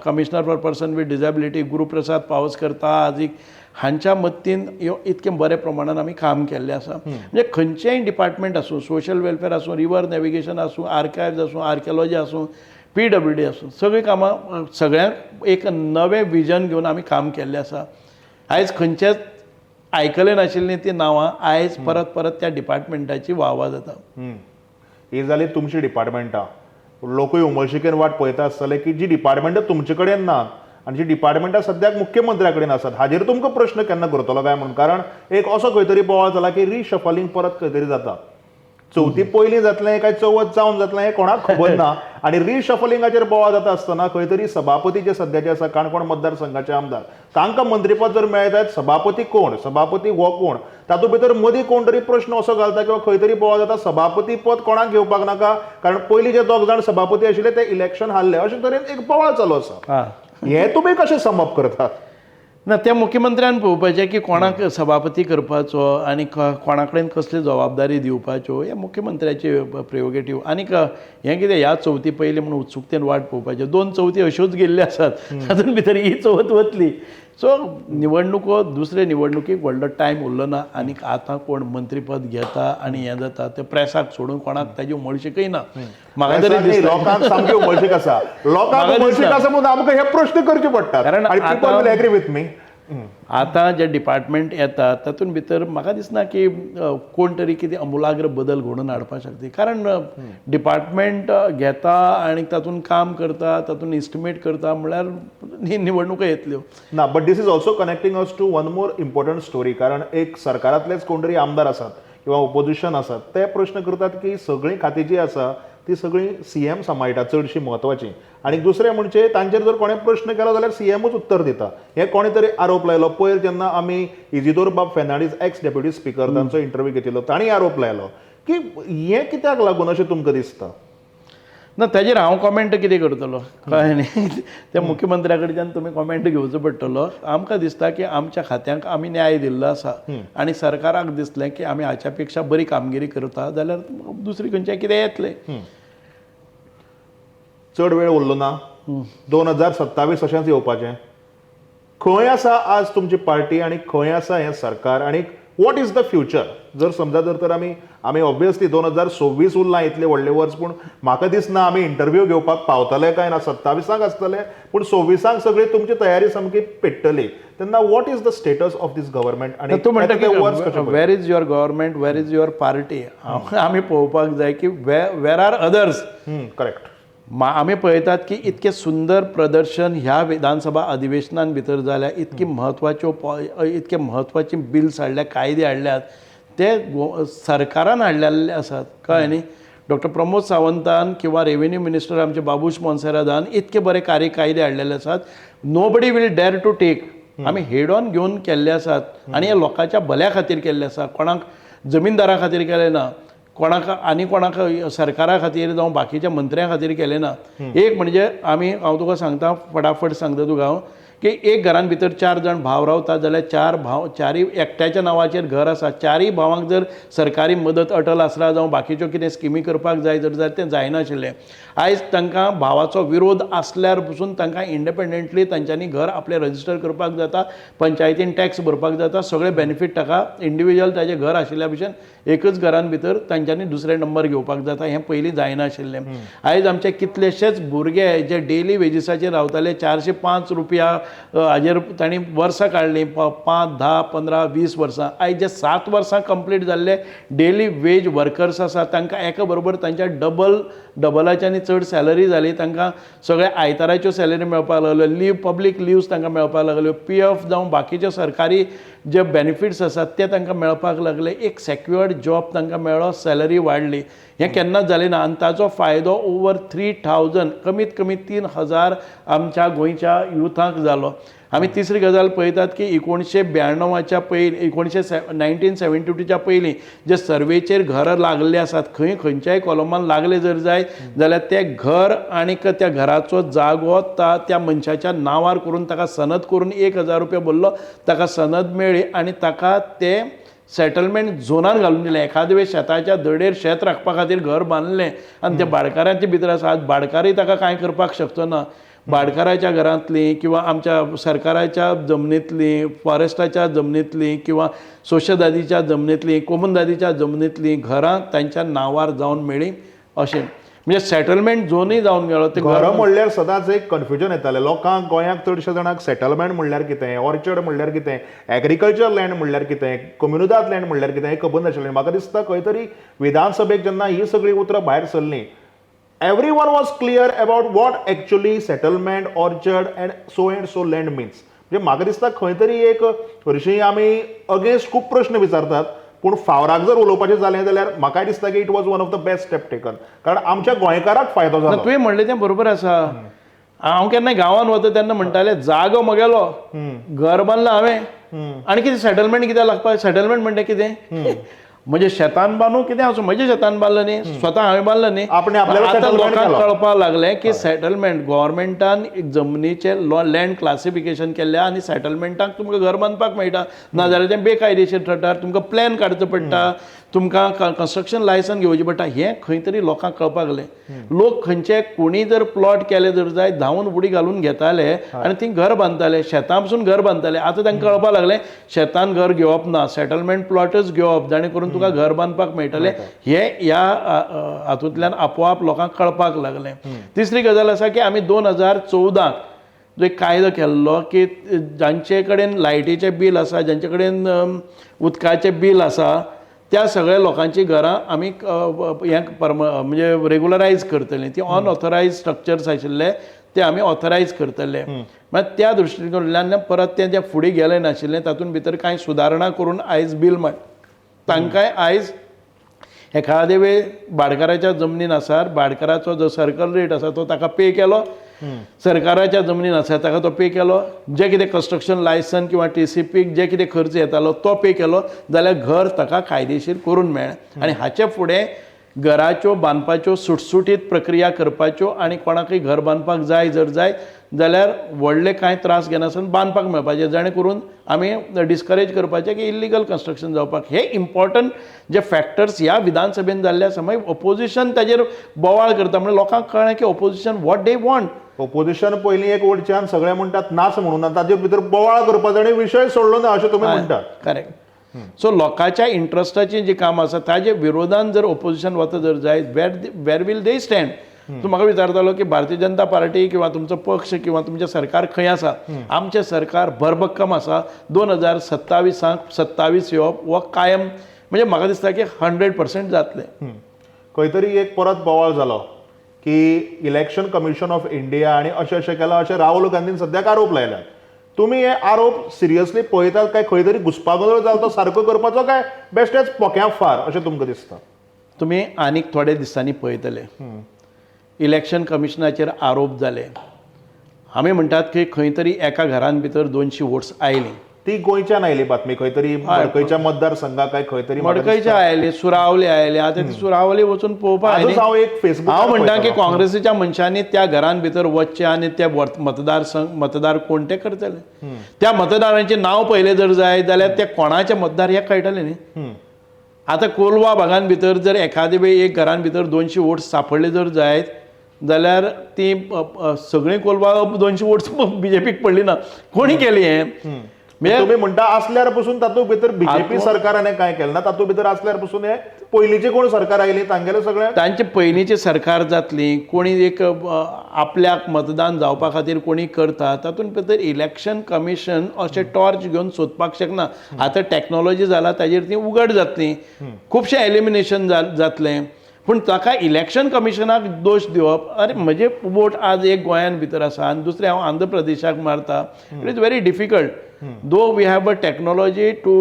commissioner for person with disability Guruprasad Pawaskar, आजीक हांच्या मत्तीन ह्यो इतकें बऱ्या प्रमाणान आमी काम केल्लें आसा. म्हणजे खंयचेंय डिपार्टमेंट आसूं, सोशल वेलफेअर आसूं, रिवर नॅविगेशन आसूं, आर्कायव्ज आसूं, आर्किओलॉजी आसूं, पीडब्ल्यूडी आसूं, सगळीं कामां सगळ्यांक एक नवें विजन घेवन आमी काम केल्लें आसा. आयज खंयचेच आयकलें नाशिल्लीं ती नांवां आयज परत परत त्या डिपार्टमेंटाची वावा जाता. ही जाली तुमची डिपार्टमेंटां. लोकूय उमळशिकेन वाट पळयता आसतले की जी डिपार्टमेंटां तुमचे कडेन ना आनी जी डिपार्टमेंटां सद्याक मुख्यमंत्र्या कडेन आसात हाजेर तुमकां प्रश्न केन्ना करतलो काय म्हणून, कारण एक असो खंय तरी बोवाळ जाला की रिशफलिंग परत खंय तरी जाता. चवथी पयलीं जातलें काय चवथ जावन जातलें हें कोणाक खबर ना. आनी रिशफलिंगाचेर बोवाळ जाता आसतना खंय तरी सभापती जे सद्याचे आसा काणकोण मतदारसंघाचे आमदार, तांकां मंत्रीपद जर मेळत जाल्यार सभापती कोण, सभापती हो कोण, तातूंत भितर मदीं कोण तरी प्रश्न असो घालता किंवा खंय तरी बोवाळ जाता सभापती पद कोणाक घेवपाक नाका, कारण पयलीं जे दोग जाण सभापती आशिल्ले ते इलेक्शन हारले, अशे तरेन एक बोवाळ चालू आसा. हें तुमी कशें समप करतात? ना, त्या मुख्यमंत्र्यान पळोवपाचें की कोणाक सभापती करपाचो आनी कोणा कडेन कसली जबाबदारी दिवपाच्यो, हें मुख्यमंत्र्याची प्रियोगेटीव. आनीक हें कितें ह्या चवथी पयलीं म्हूण उत्सुकतेन वाट पळोवपाचें. 2 चवथी अश्योच गेल्ल्यो आसात, तातूंत भितर ही चवथ वतली. सो निवडणुको दुसरे निवडणुकीक व्हडलो टायम उरलो ना आनीक आतां कोण मंत्रीपद घेता आनी हें जाता तें प्रेसाक सोडून कोणाक ताजी उमळशीकय ना. म्हाका तरी नाही, दिसता. लोकांक सामकी उमळशीक आसा, लोकांक म्हाका उमळशीक दिसता. आसा म्हणून आमकां हे प्रश्न करचे पडटात. कारण आनी पीपल आतां- will agree with me. आतां जे डिपार्टमेंट येता तातूंत भितर म्हाका दिसना की कोण तरी कितें अमुलाग्र बदल घडोवन हाडपाक शकता, कारण डिपार्टमेंट घेता आनी तातूंत काम करता, तातूंत इस्टिमेट करता म्हणल्यार निवडणुको येतल्यो. ना, but this is also connecting us to one more important story. कारण एक सरकारांतलेच कोण तरी आमदार आसात किंवा ओपोजिशन आसात, ते प्रश्न करतात की सगळीं खातीं जीं आसा ती सगळीं सीएम सांबाळटा चडशीं म्हत्वाचीं, आनी दुसरें म्हणजे तांचेर जर कोणें प्रश्न केलो जाल्यार सीएमूच उत्तर दिता, हे कोणें तरी आरोप लायलो. पयर जेन्ना आमी इजिदोर बाब फेर्नांडीस, एक्स डेप्युटी स्पिकर, तांचो इंटरव्यू घेतिल्लो, तांणी आरोप लायलो की हें कित्याक लागून अशें तुमकां दिसता? ना, ताजेर हांव कॉमेंट कितें करतलो, कळ्ळें न्ही? त्या मुख्यमंत्र्या कडच्यान तुमी कॉमेंट घेवचो पडटलो. आमकां दिसता की आमच्या खात्यांक आमी न्याय दिल्लो आसा आनी सरकाराक दिसलें की आमी हाच्या पेक्षा बरी कामगिरी करता जाल्यार दुसरी खंयचें कितें येतलें. चड वेळ उरलो ना, 2027 अशेंच येवपाचें. खंय आसा आज तुमची पार्टी आनी खंय आसा हें सरकार आनी what is the future? जर समजा जर तर आमी आमी ऑब्वियसली 2026 उरलां, इतलें व्हडलें वर्स, पूण म्हाका दिसना आमी इंटरव्यू घेवपाक पावतले काय ना. 27आंक आसतले, पूण 26आंक सगळी तुमची तयारी सामकी पेट्टली. तेन्ना what is the status of this government आनी तूं म्हणटा तें वर्स की कशें पळयता? Where is your government, where is your party? आमी पळोवपाक जाय की वेर are others. Correct. आमी पळयतात की इतकें सुंदर प्रदर्शन ह्या विधानसभा अधिवेशनान भितर जाल्या, इतकी म्हत्वाच्यो इतके म्हत्वाची बिल्स हाडल्या, कायदे हाडल्यात, ते सरकारान हाडलेले आसात, कळ्ळें न्ही? डॉक्टर प्रमोद सावंतान किंवा रेवेन्यू मिनिस्टर आमचे बाबूश मोन्सेरादान इतके बरे कार्य कायदे हाडलेले आसात, nobody will dare to take. आमी हेड ऑन घेवन केल्ले आसात आनी हे लोकांच्या भल्या खातीर केल्ले आसा, कोणाक जमीनदारा खातीर केलें ना, कोणाक आनी कोणाक सरकारा खातीर जावं बाकीच्या मंत्र्यां खातीर केलें ना. एक म्हणजे आमी, हांव तुका सांगता, फटाफट सांगता तुका हांव की एक घरान भितर 4 जाण भाव रावता जाल्यार 4 भाव, चारय एकट्याच्या नांवाचेर घर आसा, चारय भावांक जर सरकारी मदत अटल आसरा जावं बाकीच्यो कितें स्किमी करपाक जाय जर जाल्यार तें जायनाशिल्लें. आयज तांकां भावाचो विरोध आसल्यार पसून तांकां इंडिपेंडंटली तांच्यांनी घर आपलें रजिस्टर करपाक जाता, पंचायतीन टॅक्स भरपाक जाता, सगळे बेनिफीट ताका इंडिविज्युअल ताजें घर आशिल्ल्या भशेन एकच घरान भितर तांच्यांनी दुसरे नंबर घेवपाक जाता. हें पयलीं जायनाशिल्लें. आयज आमचे कितलेशेच भुरगे जे डेली वेजीसाचेर रावताले, 405 रुपया हाजेर तांणी वर्सां काडलीं, 5, 10, 15, 20 वर्सां. आयज जे 7 वर्सां कंप्लीट जाल्ले डेली वेज वर्कर्स आसा तांकां एका बरोबर तांच्या डबलाच्या आनी चड सॅलरी जाली, तांकां सगळे आयताराच्यो सॅलरी मेळपाक लागल्यो, लीव, पब्लीक लिव्स तांकां मेळपाक लागल्यो, पी एफ जावं बाकीचे सरकारी जे बेनिफिट्स आसात ते तांकां मेळपाक लागले, एक सेक्युअर्ड जॉब तांकां मेळ्ळो, सॅलरी वाडली. हें केन्नाच जालें ना आनी ताचो फायदो ओवर 3000, कमीत कमी 3000 आमच्या गोंयच्या युथाक जालो. आमी तिसरी गजाल पळयतात की 1992च्या पयलीं, 1972च्या पयलीं जे सर्वेचेर घरां लागल्ले आसात, खंय खंयच्याय कॉलमान लागले जर जाय जाल्यार तें घर आनीक त्या घराचो जागो त्या मनशाच्या नांवार करून ताका सनद करून 1000 रुपया भरलो, ताका सनद मेळ्ळी आनी ताका ते सेटलमेंट झोनान घालून दिलें. एखादे वेळ शेताच्या धडेर शेत राखपा खातीर घर बांदलें आनी ते भाडकारांचे भितर आसा, आज भाडकारय ताका कांय करपाक शकचो ना. भाडकाराच्या घरांतलीं किंवा आमच्या सरकाराच्या जमनींतलीं, फॉरेस्टाच्या जमनींतलीं किंवा सोशदादीच्या जमनींतलीं, कोमुनदादीच्या जमनींतलीं घरां तांच्या नांवार जावन मेळ्ळीं. अशें म्हणजे सेटलमेंट झोनूय जावन गेलो. ते घरां म्हणल्यार सदांच एक कन्फ्युजन येतालें लोकांक. गोंयांक चडशा जाणांक सेटलमेंट म्हणल्यार कितें, ऑर्चर्ड म्हणल्यार कितें, एग्रीकल्चर लँड म्हणल्यार कितें, कोम्युनिदाद लँड म्हणल्यार कितें, हें खबर नाशिल्लें. म्हाका दिसता खंय तरी विधानसभेक जेन्ना ही सगळीं उतरां भायर सरलीं, everyone was clear about what actually settlement, orchard and so and so land means. म्हणजे म्हाका दिसता खंय तरी एक हरशीं आमी अगेन्स्ट खूब प्रश्न विचारतात, पूण फावराक जर उलोवपाचें जालें जाल्यार म्हाकाय दिसता की it was one of the best step taken, कारण आमच्या गोंयकाराक फायदो जालो. तुवें म्हणलें तें बरोबर आसा. हांव केन्ना गांवांत वता तेन्ना म्हणटाले, जागो म्हगेलो, घर बांदलां हांवें, आनी कितें सेटलमेंट कित्याक लागपाक? सेटलमेंट म्हणटा कितें? म्हणजे शेतान बांदू कितें आसूं, म्हज्या शेतान बांदलें न्ही, स्वता हांवें बांदलें न्ही. आपणे आपल्याला आतां settlement लोकांक केलो. कळपाक लागलें की सेटलमेंट गव्हर्मेंटान जमनीचें लँड क्लासिफिकेशन केल्लें आनी सेटलमेंटाक तुमकां घर बांदपाक मेळटा, नाजाल्यार तें बेकायदेशीर ठरता, तुमकां प्लॅन काडचो पडटा. तुमकां कन्स्ट्रक्शन लायसन घेवचें पडटा. हें खंय तरी लोकांक कळपाक लागलें. लोक खंयचे कोणी जर प्लॉट केले जर जाय, धांवून उडी घालून घेताले आनी ती घर बांदताले, शेतां पसून घर बांदताले. आतां तांकां कळपाक लागलें शेतान घर घेवप ना, सेटलमेंट प्लॉटच घेवप, जाणे करून तुका घर बांदपाक मेळटलें. हे ह्या हातूंतल्यान आपोआप लोकांक कळपाक लागलें. तिसरी गजाल आसा की आमी 2014 जो एक कायदो केल्लो की जांचे कडेन लायटीचें बील आसा, जांचे कडेन उदकाचें बील आसा, त्या सगळ्या लोकांची घरां आमी हें म्हणजे रेगुलरायज करतले. ती अनऑथरायज स्ट्रक्चर्स आशिल्ले ते आमी ऑथरायज करतले. मागीर त्या दृश्टीकोनांतल्यान परत तें जें फुडें गेलें नाशिल्लें, तातूंत भितर कांय सुदारणा करून आयज बील माड तांकांय आयज एखादे वेळ भाडकाराच्या जमनीन आसार भाडकाराचो जो सर्कल रेट आसा तो ताका पे केलो, सरकाराच्या जमनीन आसा ताका तो पे केलो, जे कितें कन्स्ट्रक्शन लायसन किंवा टीसीपीक जे कितें खर्च येतालो तो पे केलो जाल्यार घर ताका कायदेशीर करून मेळ्ळें. आनी हाचे फुडें घराच्यो बांदपाच्यो सुटसुटीत प्रक्रिया करपाच्यो आनी कोणाकय घर बांदपाक जाय जर जाय जाल्यार व्हडले कांय त्रास घेनासतना बांदपाक मेळपाचें, जाणें करून आमी डिस्करेज करपाचें की इल्लिगल कन्स्ट्रक्शन जावपाक. हे इम्पॉर्टंट जे फॅक्टर्स ह्या विधानसभेन जाल्ले आसा. मागीर ओपोजिशन ताजेर बोवाळ करता म्हणजे लोकांक कळ्ळें की opposition what they want. Opposition पयलीं एक वटच्यान सगळे म्हणटात नाच म्हणून, ताजे भितर बोवाळ करपाचो आनी विशय सोडलो ना अशें तुमी म्हणटात. करेक्ट. सो लोकांच्या इंट्रस्टाचीं जीं कामां आसा ताजे विरोधान जर ओपोजिशन वता जर जायत, where will they stand? तूं म्हाका विचारतालो की भारतीय जनता पार्टी किंवा तुमचो पक्ष किंवा तुमचें सरकार खंय आसा? आमचें सरकार भरभक्कम आसा. 2027 27 येवप हो कायम, म्हणजे म्हाका दिसता की 100% जातलें. खंय तरी एक परत बोवाळ जालो की इलेक्शन कमिशन ऑफ इंडिया आनी अशें अशें केलां अशें राहुल गांधीन सद्याक आरोप लायल्यात. तुमी हे आरोप सिरियसली पळयतात काय खंय तरी घुस्पागोंदळ जालो तो सारको करपाचो काय बेश्टेच पोक्या फार अशें तुमकां दिसता? तुमी आनीक थोडे दिसांनी पळयतले. इलेक्शन कमिशनाचेर आरोप जाले. आमी म्हणटात की खंय तरी एका घरान भितर 200 वोट्स आयलीं. ती गोंयच्यान आयली बातमी, खंय तरी मडकयच्या मतदारसंघाक काय खंय तरी. मडकयचे आयले, सुरावले आयले. आतां ती सुरावले वचून पळोवपाक आजूच आयली. हांव एक फेसबुकार हांव म्हणटा की पळयतालो. काँग्रेसीच्या मनशांनी त्या घरान भितर वचचें आनी ते मतदारसंघ मतदार कोण ते करतले. त्या मतदारांचें नांव पळयलें जर जाय जाल्यार ते कोणाचे मतदार हें कळटलें न्ही. आतां कोलवा भागान भितर जर एखादे वेळी एक घरान भितर 200 वोट्स सापडले जर जायत जाल्यार ती सगळीं कोलवा 200 वोट्स बीजेपीक पडली ना. कोणी केली हें? म्हणजे तुमी म्हणटा असल्यार पसून तातूंत भितर बीजेपी सरकारान काय केलें ना, तातूंत भितर असल्यार पसून हे पयलींचे कोण सरकार आयली तांगेलें सगळें तांचे पयलींची सरकार जातली, कोणी एक आपल्याक मतदान जावपा खातीर कोणी करता, तातूंत भितर इलेक्शन कमिशन अशें टॉर्च घेवन सोदपाक शकना. आतां टॅक्नोलॉजी जाला, ताजेर ती उगड जातली, खुबशें एलिमिनेशन जातलें. पूण ताका इलेक्शन कमिशनाक दोश दिवप, अरे म्हजे वोट आज एक गोंयान भितर आसा आनी दुसरें हांव आंध्र प्रदेशाक मारता, it is very difficult. Though we have a technology to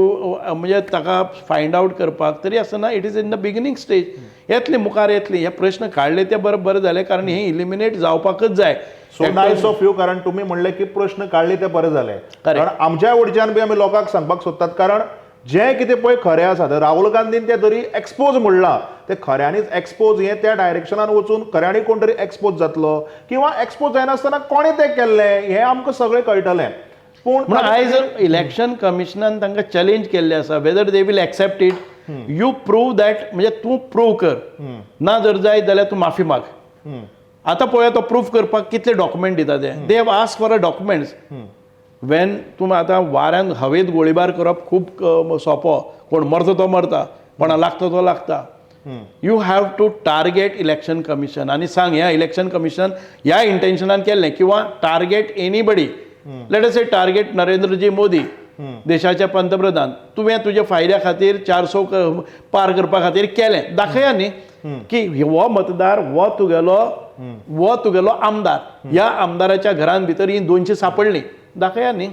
म्हणजे ताका फायंड आवट करपाक, तरी आसतना it is in the beginning stage. येतली, मुखार येतली. हे प्रश्न काडले ते बरें बरें जालें, कारण हे इलिमिनेट जावपाकच जाय. सो नायस ऑफ you, कारण तुमी म्हणलें की प्रश्न काडले ते बरें जालें, कारण आमच्या वडच्यान बी आमी लोकांक सांगपाक सोदतात, कारण जें कितें पळय खरें आसा तर राहुल गांधीन तें तरी एक्सपोज म्हणलां तें खऱ्यांनीच एक्सपोज हें त्या डायरेक्शनान वचून खऱ्यांनी कोण तरी एक्सपोज जातलो किंवा एक्सपोज जायनासतना कोणें तें केल्लें हें आमकां सगळें कळटलें. पूण म्हणून आयज इलेक्शन कमिशनान तांकां चॅलेंज केल्लें आसा, whether they will accept it. You prove that, म्हणजे तूं प्रूव कर, ना जर जाय जाल्यार तूं माफी माग. आतां पळोवया तो प्रूफ करपाक कितले डॉक्युमेंट दिता ते. They have ask for a documents. When तूं आतां वाऱ्यान हवेत गोळीबार करप खूब सोंपो, कोण मरता तो मरता, कोणा लागता तो लागता. You have to target Election Commission आनी सांग ह्या इलेक्शन कमिशन ह्या इंटेन्शनान केल्लें, किंवा target anybody, let us say target Narendraji Modi, देशाचे पंतप्रधान, तुवें तुज्या फायद्या खातीर 400 पार करपा खातीर केलें, दाखया न्ही की हो मतदार हो तुगेलो आमदार, ह्या आमदाराच्या घरान भितर ही 200 सापडली, दाखया न्ही.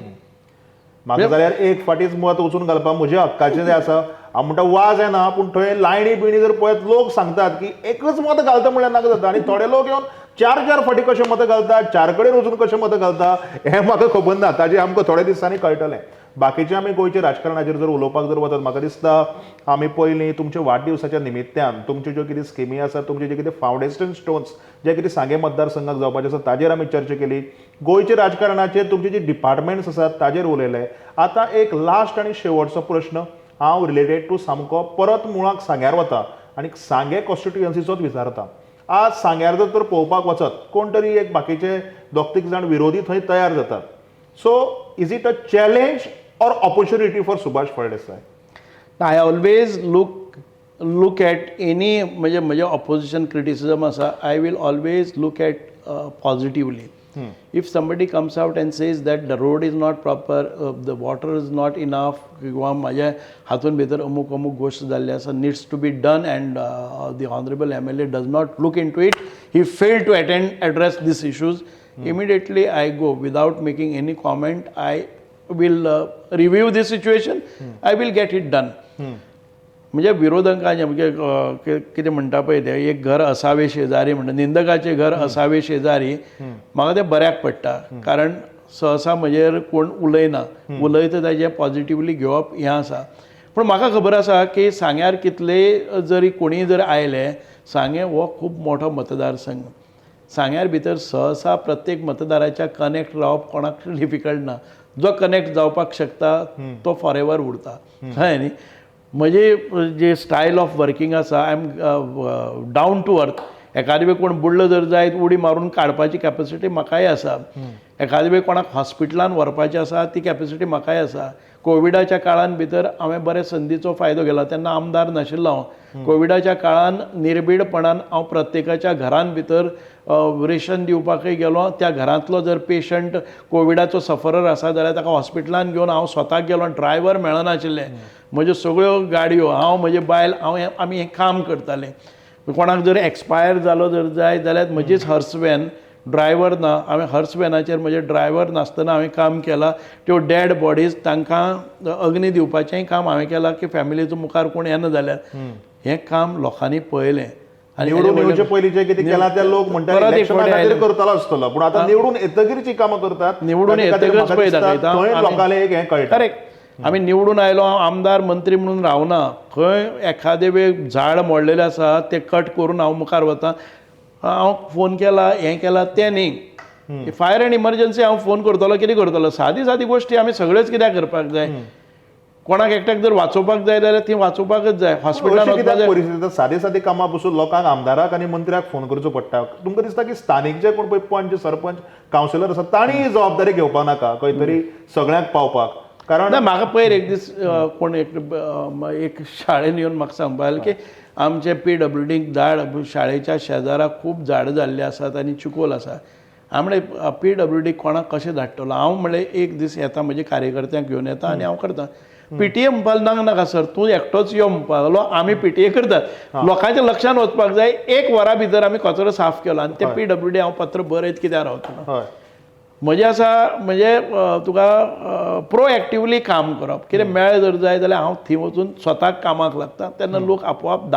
म्हाका जाल्यार एक फाटीच मत वचून घालपाक म्हज्या हक्काचें जें आसा, हांव म्हणटा वाज येना, पूण थंय लायनी बिणी जर पळयत लोक सांगतात की एकच मत घालता म्हणल्यार नाका जाता, आनी थोडे लोक येवन चार चार फाटी कशें मतां घालता, चार कडेन वचून कशें मतां घालता हें म्हाका खबर ना. ताजें आमकां थोड्या दिसांनी कळटलें. बाकीचें आमी गोंयच्या राजकारणाचेर जर उलोवपाक जर वचत, म्हाका दिसता आमी पयलीं तुमच्या वाडदिवसाच्या निमित्त्यान तुमच्यो ज्यो कितें स्किमी आसा, तुमचे जे कितें फावंडेशन स्टोन्स जे कितें सांगें मतदारसंघाक जावपाचे आसा ताजेर आमी चर्चा केली. गोंयच्या राजकारणाचेर तुमचे जे डिपार्टमेंट्स आसात ताजेर उलयले. आतां एक लास्ट आनी शेवटचो प्रश्न, हांव रिलेटेड टू सामको परत मुळाक सांग्यार वता आनी सांगे कॉन्स्टिट्युयन्सीचोच विचारता. आज सांग्यार जर तर पळोवपाक वचत कोण तरी एक बाकीचे दोग तीग जाण विरोधी थंय तयार जातात. So is it a challenge or opportunity for Subhash Phaldesai? I always look at any, म्हणजे म्हजें ऑपोजिशन क्रिटिसिजम आसा, I will always look at positively. If somebody comes out and says that the road is not proper, the water is not enough, किंवा म्हाज्या हातून भितर अमूक अमूक गोश्ट जाल्ली आसा, needs to be done, and the honourable MLA does not look into it, he fail to attend, address these issues, immediately I go without making any comment. I will review this situation, I will get it done. म्हणजे विरोधकांचे म्हणजे कितें म्हणटा पळय ते, एक घर असावे शेजारी म्हणटा, निंदकाचे घर असावे शेजारी. म्हाका तें बऱ्याक पडटा, कारण सहसा म्हजेर कोण उलयना. उलयता ताजें पॉजिटिवली घेवप हें आसा. पूण म्हाका खबर आसा की सांग्यार कितले जरी कोणीय जर आयले, सांगें हो खूब मोठो मतदारसंघ. सांग्यार भितर सहसा प्रत्येक मतदाराच्या कनेक्ट रावप कोणाक डिफिकल्ट ना. जो कनेक्ट जावपाक शकता तो फॉर एवर उरता, कळ्ळें न्ही? म्हजी जे स्टायल ऑफ वर्किंग आसा, I am down to earth. एखादे वेळ कोण बुडलो जर जायत, उडी मारून काडपाची कॅपॅसिटी म्हाकाय आसा. एखादे वेळ कोणाक हॉस्पिटलान व्हरपाचें आसा, ती कॅपॅसिटी म्हाकाय आसा. कोविडाच्या काळान भितर हांवें बरे संदीचो फायदो घेतला. तेन्ना आमदार नाशिल्लो हांव. कोविडाच्या काळान निर्भीडपणान हांव प्रत्येकाच्या घरान भितर रेशन दिवपाकय गेलो. त्या घरांतलो जर पेशंट कोविडाचो सफरर आसा जाल्यार ताका हॉस्पिटलान घेवन हांव स्वताक गेलो. ड्रायव्हर मेळनाशिल्ले. म्हज्यो सगळ्यो गाडयो, हांव, म्हजी बायल, हांव, आमी हें काम करताले. कोणाक जर एक्सपायर जालो जर जाय जाल्यार म्हजीच हर्स व्हॅन, ड्रायव्हर ना, हांवें हर्स व्हॅनाचेर म्हजे ड्रायव्हर नासतना हांवें काम केलां. त्यो डेड बॉडीज तांकां अग्नी दिवपाचेंय काम हांवें केलां, की फॅमिलीचो मुखार कोण येना जाल्यार. हें काम लोकांनी पळयलें आनी निवडून येवचे पयलीं जे कितें केलां ते लोक म्हणटा परत एक इलेक्शना फावटी खातीर आयले. करतलो आसतलो, पूण आतां निवडून येतकीर जी कामां करतात निवडून ताचे खातीर येतकच म्हाका पळय दिसता दाखयता. थंय लोकांक एक हें कळटा. करेक्ट. आमी निवडून आयलो, हांव आमदार मंत्री म्हणून रावना. खंय एखादे वेळ झाड मोडलेलें आसा, तें कट करून हांव मुखार वता. हांव फोन केला, हें केला तें न्ही. फायर एंड इमर्जन्सी हांव फोन करतलो, कितें करतलो? सादी सादी गोश्टी आमी सगळ्योच कित्याक करपाक जाय? कोणाक एकट्याक जर वाचोवपाक जाय जाल्यार ती वाचोवपाकच जाय. हॉस्पिटलान अशी वचपाक कित्याक जाय. परिस्थिती जाता, सादी सादी कामां पसून लोकांक आमदाराक आनी मंत्र्याक फोन करचो पडटा? तुमकां दिसता की स्थानीक जे कोण पळय पंच, सरपंच, कावन्सिलर आसा, तांणी ही जबाबदारी घेवपाक नाका खंय तरी सगळ्यांक पावपाक? कारण ना, म्हाका पयर एक दीस कोण एक एक शाळेन येवन म्हाका सांगपाक लागले की आमचे पीडब्ल्यूडीक झाड, शाळेच्या शेजारा खूब झाडां जाल्लीं आसात आनी चिकोल आसा. हांव म्हणलें, पीडब्ल्यूडी कोणाक कशें धाडटलो? हांव म्हणलें, एक दीस येता, म्हजे कार्यकर्त्यांक घेवन येता आनी हांव करता. पीटीए म्हणपाक, नाका नाका सर, तूं एकटोच यो म्हणपाक लागलो. आमी पीटीए करतात. लोकांच्या लक्षान वचपाक जाय. एक वरा भितर आमी कचरो साफ केलो आनी ते पीडब्ल्यूडी हांव पत्र बरयत कित्याक रावतलो? म्हजें आसा म्हणजे तुका प्रोएक्टिवली काम करप. कितें मेळ्ळें जर जाय जाल्यार हांव थंय वचून स्वताक कामाक लागता. तेन्ना लोक आपोआप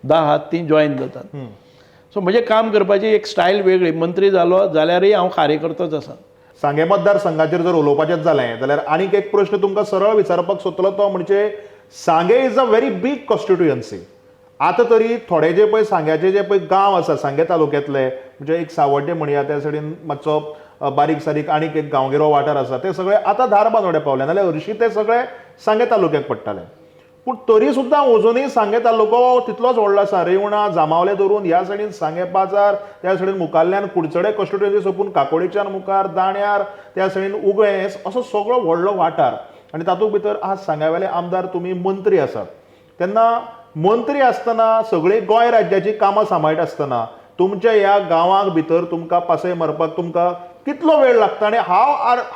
10 हात ती जॉयन जातात. सो म्हजें काम करपाची एक स्टायल वेगळी. मंत्री जालो जाल्यारय हांव कार्यकर्तोच आसा. सांगें मतदारसंघाचेर जर उलोवपाचेंच जालें जाल्यार आनीक एक प्रश्न तुमकां सरळ विचारपाक सोदतलो, तो म्हणजे Sanguem is a very big constituency. आतां तरी थोडे जे पळय सांग्याचे जे पळय गांव आसा सांगें तालुक्यांतले, म्हणजे एक सावड्डें म्हणया, त्या सायडीन मातसो बारीक सारीक आनीक एक गांवगिरो वाठार आसा, ते सगळे आतां धारबांदोड्या पावले, नाल्यार हरशीं ते सगळे सांगें तालुक्याक पडटाले. पूण तरी सुद्दां अजुनूय सांगें तालुको तितलोच व्हडलो आसा. रेवणा, जांबावले धरून ह्या सायडीन सांगें बाजार, त्या सायडीन मुखाल्ल्यान कुडचडे कॉन्स्टिट्युएन्सी सोंपून काकोडीच्यान मुखार दाण्यार, त्या सायडीन उगवें, असो सगळो व्हडलो वाठार. आनी तातूंत भितर आज सांग्यावेले आमदार तुमी मंत्री आसात. तेन्ना मंत्री आसतना, सगळी गोंय राज्याची कामां सांबाळटा आसतना, तुमच्या ह्या गांवाक भितर तुमकां पासय मारपाक तुमकां कितलो वेळ लागता आनी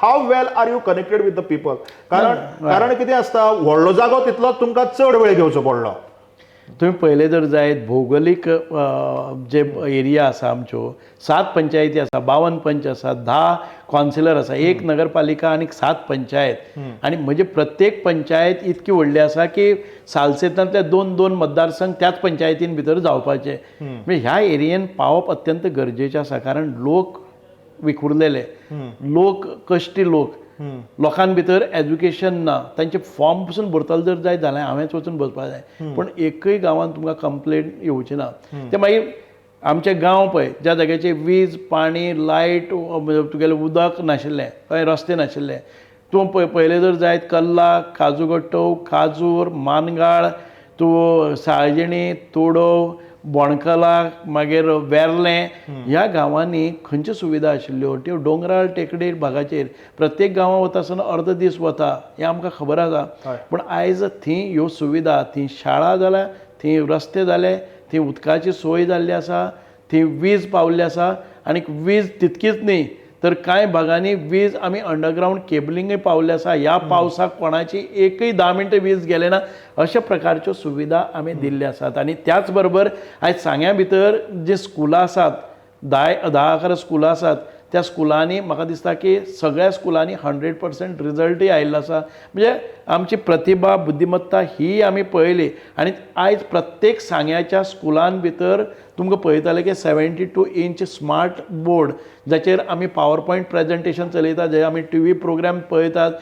how well are you connected with the people? कारण कितें आसता, व्हडलो जागो तितलोच तुमकां चड वेळ घेवचो पडलो. तुमी पळयलें जर जायत, भौगोलीक जे एरिया आसा आमच्यो, सात पंचायती आसा, 52 पंच आसा, 10 कावन्सिलर आसा, एक नगरपालिका आनी सात पंचायत. आनी म्हजे प्रत्येक पंचायत इतकी व्हडली आसा की सालसेतांतले दोन दोन मतदारसंघ त्याच पंचायतीन भितर जावपाचे. म्हणजे ह्या एरियेन पावप अत्यंत गरजेचें आसा, कारण लोक विखुरलेले, लोक कश्टी, लोक, लोकां भितर एज्युकेशन ना. तांचे फॉर्म पसून भरतलो जर जाय जाल्यार हांवेंच वचून भरपाक जाय. पूण एकूय गांवांत तुमकां कंप्लेन येवची ना. ते मागीर आमचे गांव पळय, ज्या जाग्याचेर वीज, पाणी, लायट, तुगेलें उदक नाशिल्लें, खंय रस्ते नाशिल्ले. तूं पळयलें जर जायत, कल्ला, काजूगट्टो, काजूर, मानगाळ, तूं साळजिणी, तोडोव, बोणकला, मागीर वेर्लें, ह्या गांवांनी खंयच्यो सुविधा आशिल्ल्यो त्यो दोंगराळ टेकडी भागाचेर प्रत्येक गांवां वता आसतना अर्द दीस वता हें आमकां खबर आसा. पूण आयज थंय ह्यो सुविधा, थंय शाळा जाल्या, थंय रस्ते जाले, थंय उदकाची सोय जाल्ली आसा, थंय वीज पावल्ली आसा. आनी वीज तितकीच न्ही तर कांय भागांनी वीज आमी अंडरग्रावंड केबलिंगूय पावल्ले आसा. ह्या पावसाक कोणाची एकूय 10 मिनटां वीज गेले ना, अशा प्रकारच्यो सुविधा आमी दिल्ल्यो आसात. आनी त्याच बरोबर आयज सांग्या भितर जी स्कुलां आसात, 10, 10, 11 स्कुलां आसात, त्या स्कुलांनी म्हाका दिसता की सगळ्या स्कुलांनी 100% रिजल्टूय आयिल्लो आसा. म्हणजे आमची प्रतिभा, बुद्धिमत्ता ही आमी पळयली. आनी आयज प्रत्येक सांग्याच्या स्कुलान भितर तुमकां पळयताले की 72 inch smart board, जाचेर आमी पावर पॉयंट प्रेजेंटेशन चलयतात, जे आमी टीव्ही प्रोग्राम पळयतात.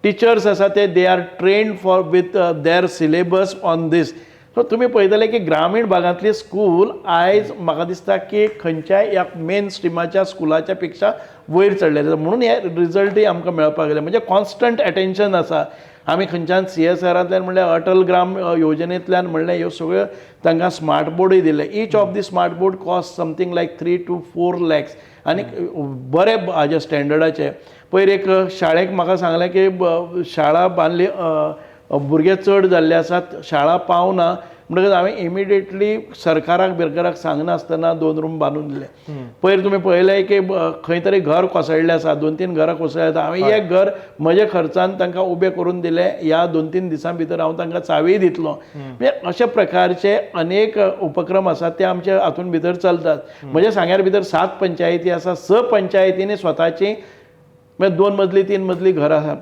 टिचर्स आसा ते they are trained for with their syllabus on this. So तुमी पळयतले की ग्रामीण भागांतली स्कूल आयज म्हाका दिसता की खंयच्याय ह्या मेन स्ट्रिमाच्या स्कुलाच्या पेक्षा वयर चडलेले आसा. म्हणून हे रिजल्टूय आमकां मेळपाक लागले. म्हणजे कॉन्स्टंट एटेन्शन आसा. आमी खंयच्यान सीएसआरांतल्यान म्हणल्यार अटल ग्राम योजनेंतल्यान म्हणल्यार ह्यो सगळ्यो तांकां स्मार्ट बोर्डूय दिले. Each of the smart board cost something like 3 to 4 lakhs आनी बरे हाजे स्टँडर्डाचे. पयर एक शाळेक म्हाका सांगलें की शाळा बांदली, भुरगे चड जाल्ले आसात, शाळा पावना. म्हणटकच हांवें इमिडिएटली सरकाराक बिरकाराक सांगनासतना दोन रूम बांदून दिले. पयर तुमी पळयलें की खंय तरी घर कोसळ्ळें आसा, दोन तीन घरां कोसळ्ळीं आसा. हांवें एक घर म्हज्या खर्चान तांकां उबें करून दिलें. ह्या 2-3 दिसां भितर हांव तांकां चावीय दितलो. म्हणजे अशा प्रकारचे अनेक उपक्रम आसात, ते आमच्या हातून भितर चलतात. म्हज्या सांग्यार भितर सात पंचायती आसा. स पंचायतींनी स्वताची, म्हणजे दोन मजली, तीन मजली घर आसा,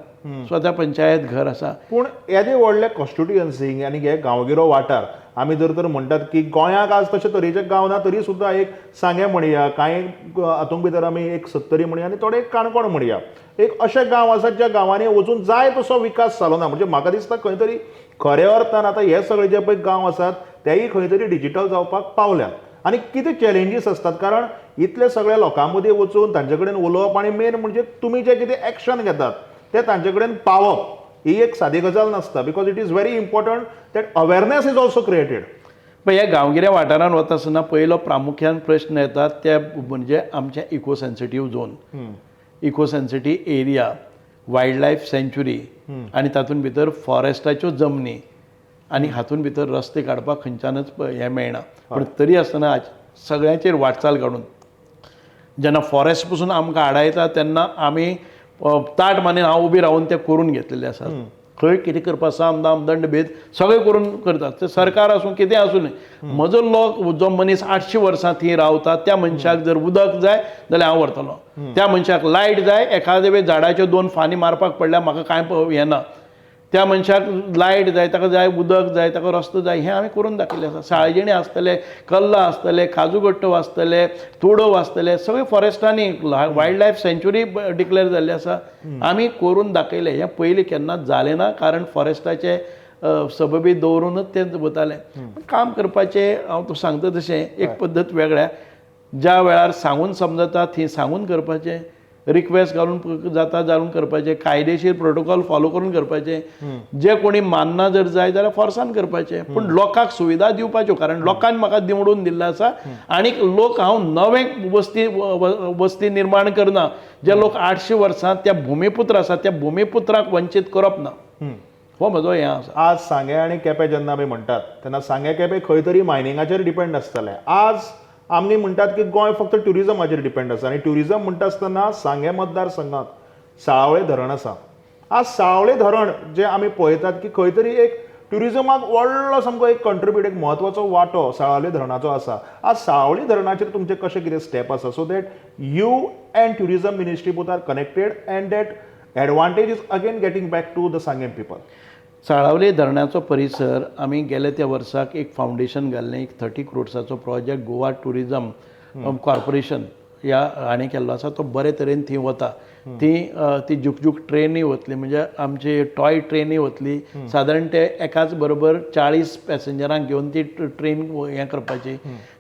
स्वता पंचायत घर आसा. पूण येदे व्हडले कॉन्स्टिट्युएन्सीक आनी हे गांवगिरो वाठार आमी जर तर म्हणटात की गोंयाक आज तशे तरेचे गांव ना, तरी सुद्दां एक सांगें म्हणया, कांय हातूंत भितर आमी एक सत्तरी म्हणया आनी थोडे एक काणकोण म्हणया, एक अशे गांव आसात ज्या गांवांनी वचून जाय तसो विकास जालो ना. म्हणजे म्हाका दिसता खंय तरी खऱ्या अर्थान आतां हे सगळे जे पळय गांव आसात तेय खंय तरी डिजिटल जावपाक पावल्यात. आनी कितें चॅलेंजीस आसतात? कारण इतले सगळे लोकां मदीं वचून तांचे कडेन उलोवप आनी मेन म्हणजे तुमी जे कितें एक्शन घेतात ते तांचे कडेन पावप ही एक सादी गजाल नासता, because it is very important that awareness is also created. पण ह्या गांवगिऱ्या वाठारांत वता आसतना पयलो प्रामुख्यान प्रश्न येतात ते म्हणजे आमचे eco sensitive zone, eco sensitive area, wild life sanctuary आनी तातूंत भितर फॉरेस्टाच्यो जमनी आनी हातूंत भितर रस्ते काडपाक खंयच्यानच हें मेळना. पूण तरी आसतना आज सगळ्यांचेर वाटचाल काडून जेन्ना फॉरेस्ट पसून आमकां आडायता तेन्ना आमी ताट मानेन हांव उबी रावन ते करून घेतलेले आसात. खंय कितें करपाक साम दाम दंड भेद सगळें करून करतात. ते सरकार आसूं, कितें आसूं न्ही, म्हजो लोक, जो मनीस 800 वर्सां थंय रावता, त्या मनशाक जर उदक जाय जाल्यार हांव व्हरतलो. त्या मनशाक लायट जाय, एखादे वेळ झाडाच्यो दोन फांदी मारपाक पडल्यार म्हाका कांय हें ना. त्या मनशाक लायट जाय, ताका जाय उदक जाय, ताका रस्तो जाय, हें आमी करून दाखयल्लें आसा. साळजिणी आसतले, कल्ला आसतले, काजूगट्टो आसतले, तोडो आसतले, सगळे फॉरेस्टांनी वायल्ड लायफ सँच्युरी डिक्लेअर जाल्ली आसा. आमी करून दाखयलें. हें पयलीं केन्नाच जालें ना, कारण फॉरेस्टाचे सबबी दवरूनच तें वतालें. पण काम करपाचें हांव तूं सांगता तशें एक पद्दत वेगळ्या. ज्या वेळार सांगून समजता थंय सांगून करपाचें, रिक्वेस्ट घालून जाता जालून करपाचें, कायदेशीर प्रोटोकॉल फॉलो करून करपाचें. जे कोणी मानना जर जाय जाल्यार फोर्सान करपाचें, पूण लोकांक सुविधा दिवपाच्यो, कारण लोकांनी म्हाका निवडून दिल्लो आसा. आनीक लोक हांव नवें वस्ती निर्माण करना. जे लोक 800 वर्सां त्या भुमिपुत्र आसा, त्या भुमिपुत्राक वंचीत करप ना, हो म्हजो हें आसा. आज सांगें आनी केपें जेन्ना आमी म्हणटात तेन्ना सांगें केपें खंय तरी मायनिंगाचेर डिपेंड आसतालें. आज आमी म्हणटात की गोंय फक्त ट्युरिजमाचेर डिपेंड आसा. आनी ट्युरिजम म्हणटा आसतना सांगें मतदारसंघात साळावळे धरण आसा. आज साळावळे धरण जें आमी पळयतात की खंय तरी एक ट्युरिजमाक व्हडलो सामको एक कंट्रिब्यूट, एक म्हत्वाचो वांटो साळावले धरणाचो आसा. आज साळावली धरणाचेर तुमचें कशें कितें स्टेप आसा, so that you and tourism ministry both are connected and that advantage is again getting back to the Sanguem people? साळावले धरणाचो परिसर आमी गेले त्या वर्साक एक फावंडेशन घाल्लें, एक 30 क्रोर्साचो प्रोजेक्ट, गोवा टुरिजम कॉर्पोरेशन. ह्या हाणें केल्लो आसा, तो बरे तरेन थंय वता. ती ती जुकजूक ट्रेनूय वतली, म्हणजे आमची टॉय ट्रेनूय वतली. सादारण ते एकाच बरोबर 40 पॅसेंजरांक घेवन ती ट्रेन हें करपाची,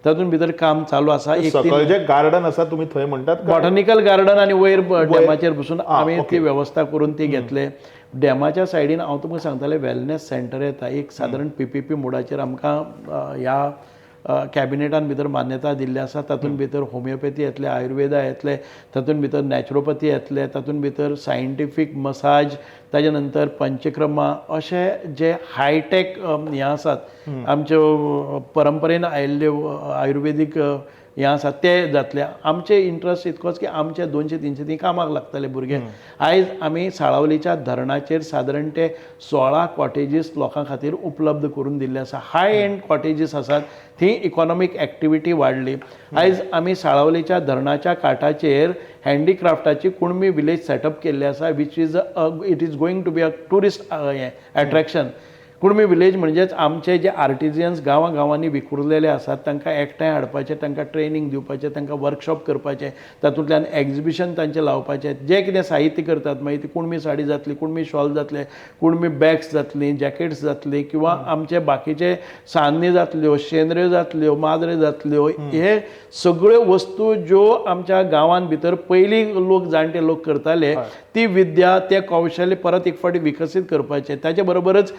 तातूंत भितर काम चालू आसा. एक सकयल जे गार्डन आसा तुमी थंय म्हणटात? बॉटनिकल गार्डन आनी वयर डॅमाचेर बसून आमी ती वेवस्था करून ती घेतले. डॅमाच्या सायडीन हांव तुमकां सांगतालें, वेलनेस सेंटर येता एक सादारण पीपीपी मोडाचेर. आमकां ह्या कॅबिनेटान भितर मान्यता दिल्ली आसा. तातूंत भितर होमिओपॅथी येतले, आयुर्वेदा येतले, तातूंत भितर नॅचरोपॅथी येतले, तातूंत भितर सायंटिफीक मसाज, ताजे नंतर पंचक्रमा, अशे जे हायटॅक हें आसात, आमच्यो परंपरेन आयिल्ल्यो आयुर्वेदीक हें आसा ते जातले. आमचे इंट्रस्ट इतकोच की आमचे 200-300 ती कामाक लागतले भुरगे. आयज आमी साळावलीच्या धरणाचेर सादारण ते 16 कॉटेजीस लोकां खातीर उपलब्ध करून दिल्ले आसा. हाय एंड कॉटेजीस आसात, थंय इकॉनॉमीक एक्टिविटी वाडली. आयज आमी साळावलीच्या धरणाच्या काठाचेर हँडीक्राफ्टाची कुणबी विलेज सेटअप केल्ली आसा, which is it is going to be a tourist हें एट्रॅक्शन. कुणबी विलेज म्हणजेच आमचे जे आर्टिजियन्स गांवां गांवांनी विखुरलेले आसात, तांकां एकठांय हाडपाचें, तांकां ट्रेनींग दिवपाचें, तांकां वर्कशॉप करपाचें, तातूंतल्यान एग्जिबिशन तांचें लावपाचें. जें कितें साहित्य करतात, मागीर ती कुणबी साडी जातली, कुणबी शॉल जातलें, कुणबी बॅग्स जातलीं, जॅकेट्स जातलीं, किंवां आमचे बाकीचे सान्नी जातल्यो, शेंद्र्यो जातल्यो, माजऱ्यो जातल्यो, हे सगळ्यो वस्तू ज्यो आमच्या गांवान भितर पयलीं लोक, जाणटे लोक करताले, ती विद्या, तें कौशल्य परत एक फावटी विकसीत करपाचें. ताचे बरोबरच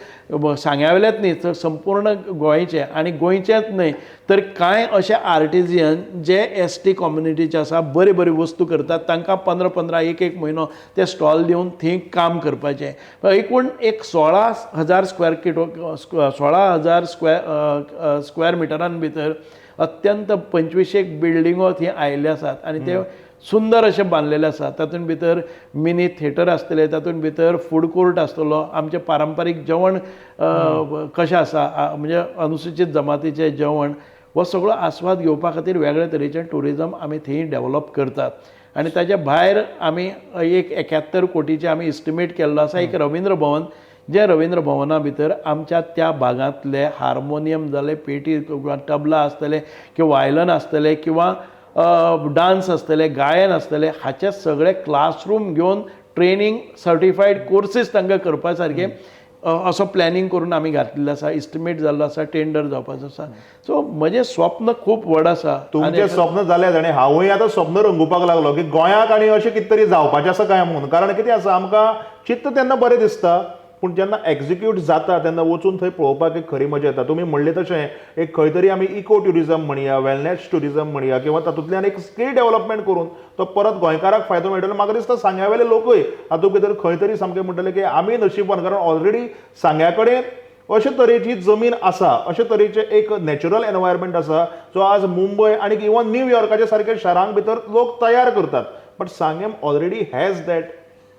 सांग्यावेलेच न्ही तर संपूर्ण गोंयचें, आनी गोंयचेंच न्हय तर कांय अशे आर्टिजियन जे एसटी कम्युनिटीचे आसा, बरी बरी वस्तू करतात, तांकां 15 15, एक एक म्हयनो ते स्टॉल दिवन थंय काम करपाचें. एकूण एक 16,000 स्क्वेअर किलो 16,000 स्क्वेअर स्क्वेअर मिटरान भितर अत्यंत 25 एक बिल्डिंगो थंय आयिल्ले आसात आनी ते सुंदर अशें बांदलेले आसा. तातूंत भितर मिनी थिएटर आसतलें, तातूंत भितर फूड कोर्ट आसतलो, आमचें पारंपारीक जेवण कशें आसा, म्हणजे अनुसुचीत जमातीचें जेवण, हो सगळो आस्वाद घेवपा खातीर वेगळे तरेचें ट्युरिजम आमी थंय डेवलप करतात. आनी ताच्या भायर आमी एक 71 कोटीचें आमी इस्टिमेट केल्लो आसा एक रविंद्र भवन, जे रविंद्र भवना भितर आमच्या त्या भागांतले हार्मोनियम जाले, पेटी, तबला आसतले किंवा वायलन आसतले किंवा डान्स आसतले, गायन आसतले, हाचे सगळे क्लासरूम घेवन ट्रेनींग, सर्टिफायड कोर्सीस तांकां करपा सारके असो प्लॅनिंग करून आमी घातलेलो आसा. इस्टिमेट जाल्लो आसा, टेंडर जावपाचो आसा. सो म्हजें स्वप्न खूब व्हड आसा. तुमचें स्वप्न जालें आनी हांवूय आतां स्वप्न रंगोवपाक लागलो की गोंयाक आनी अशें कितें तरी जावपाचें आसा काय म्हणून. कारण कितें आसा, आमकां चित्त तेन्ना बरें दिसता, पूण जेन्ना एक्झिक्यूट जाता तेन्ना वचून थंय पळोवपाक एक खरी मजा येता. तुमी म्हणलें तशें एक खंय तरी आमी इको ट्युरिजम म्हणया, वेलनेस ट्युरिजम म्हणया, किंवा तातूंतल्यान एक स्कील डेव्हलपमेंट करून तो परत गोंयकाराक फायदो मेळटलो. म्हाका दिसता सांग्या वयले लोकूय हातूंत भितर खंय तरी सामकें म्हणटले की आमी नशीबवान, कारण ऑलरेडी सांग्या कडेन अशे तरेची जमीन आसा, अशे तरेचे एक नॅचरल एनवायरमेंट आसा, जो आज मुंबय आनी इवन न्यूयॉर्काच्या सारक्या शारांक भितर लोक तयार करतात, but Sanguem already has that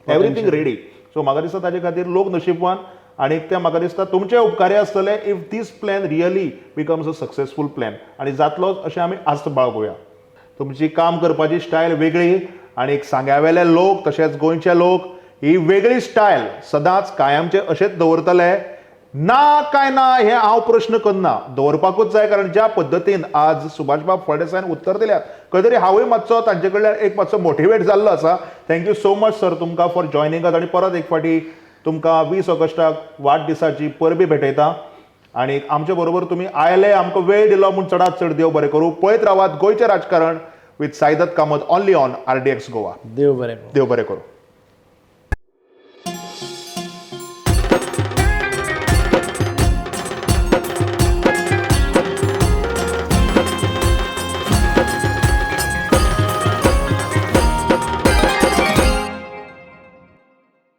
everything ready. So म्हाका दिसता ताजे खातीर लोक नशीबवान आनी ते म्हाका दिसता तुमचे उपकारी आसतले if this plan really becomes a successful plan, आनी जातलोच अशें आमी आस्त बाळगुया. तुमची काम करपाची स्टायल वेगळी आनी सांग्यावेले लोक तशेंच गोंयचे लोक ही वेगळी स्टायल सदांच कायमचे अशेंच दवरतले ना काय ना हे हांव प्रश्न करना. दवरपाकूच जाय, कारण ज्या पद्दतीन आज सुभाषबाब फळदेसायान उत्तर दिल्यात, खंय तरी हांवूय मातसो तांचे कडल्यान एक मातसो मोटिवेट जाल्लो आसा. Thank you so much sir तुमकां फॉर जॉयनींग अस आनी परत एक फावटी तुमकां 20 ऑगस्टाक वाडदिसाची परबी भेटयता. आनी आमचे बरोबर तुमी आयले, आमकां वेळ दिलो म्हूण चडात चड देव बरें करूं. पळयत रावात गोंयचें राजकारण with Saidatt Kamat, only on RDX Goa. देव बरें करूं. देव बरें करूं.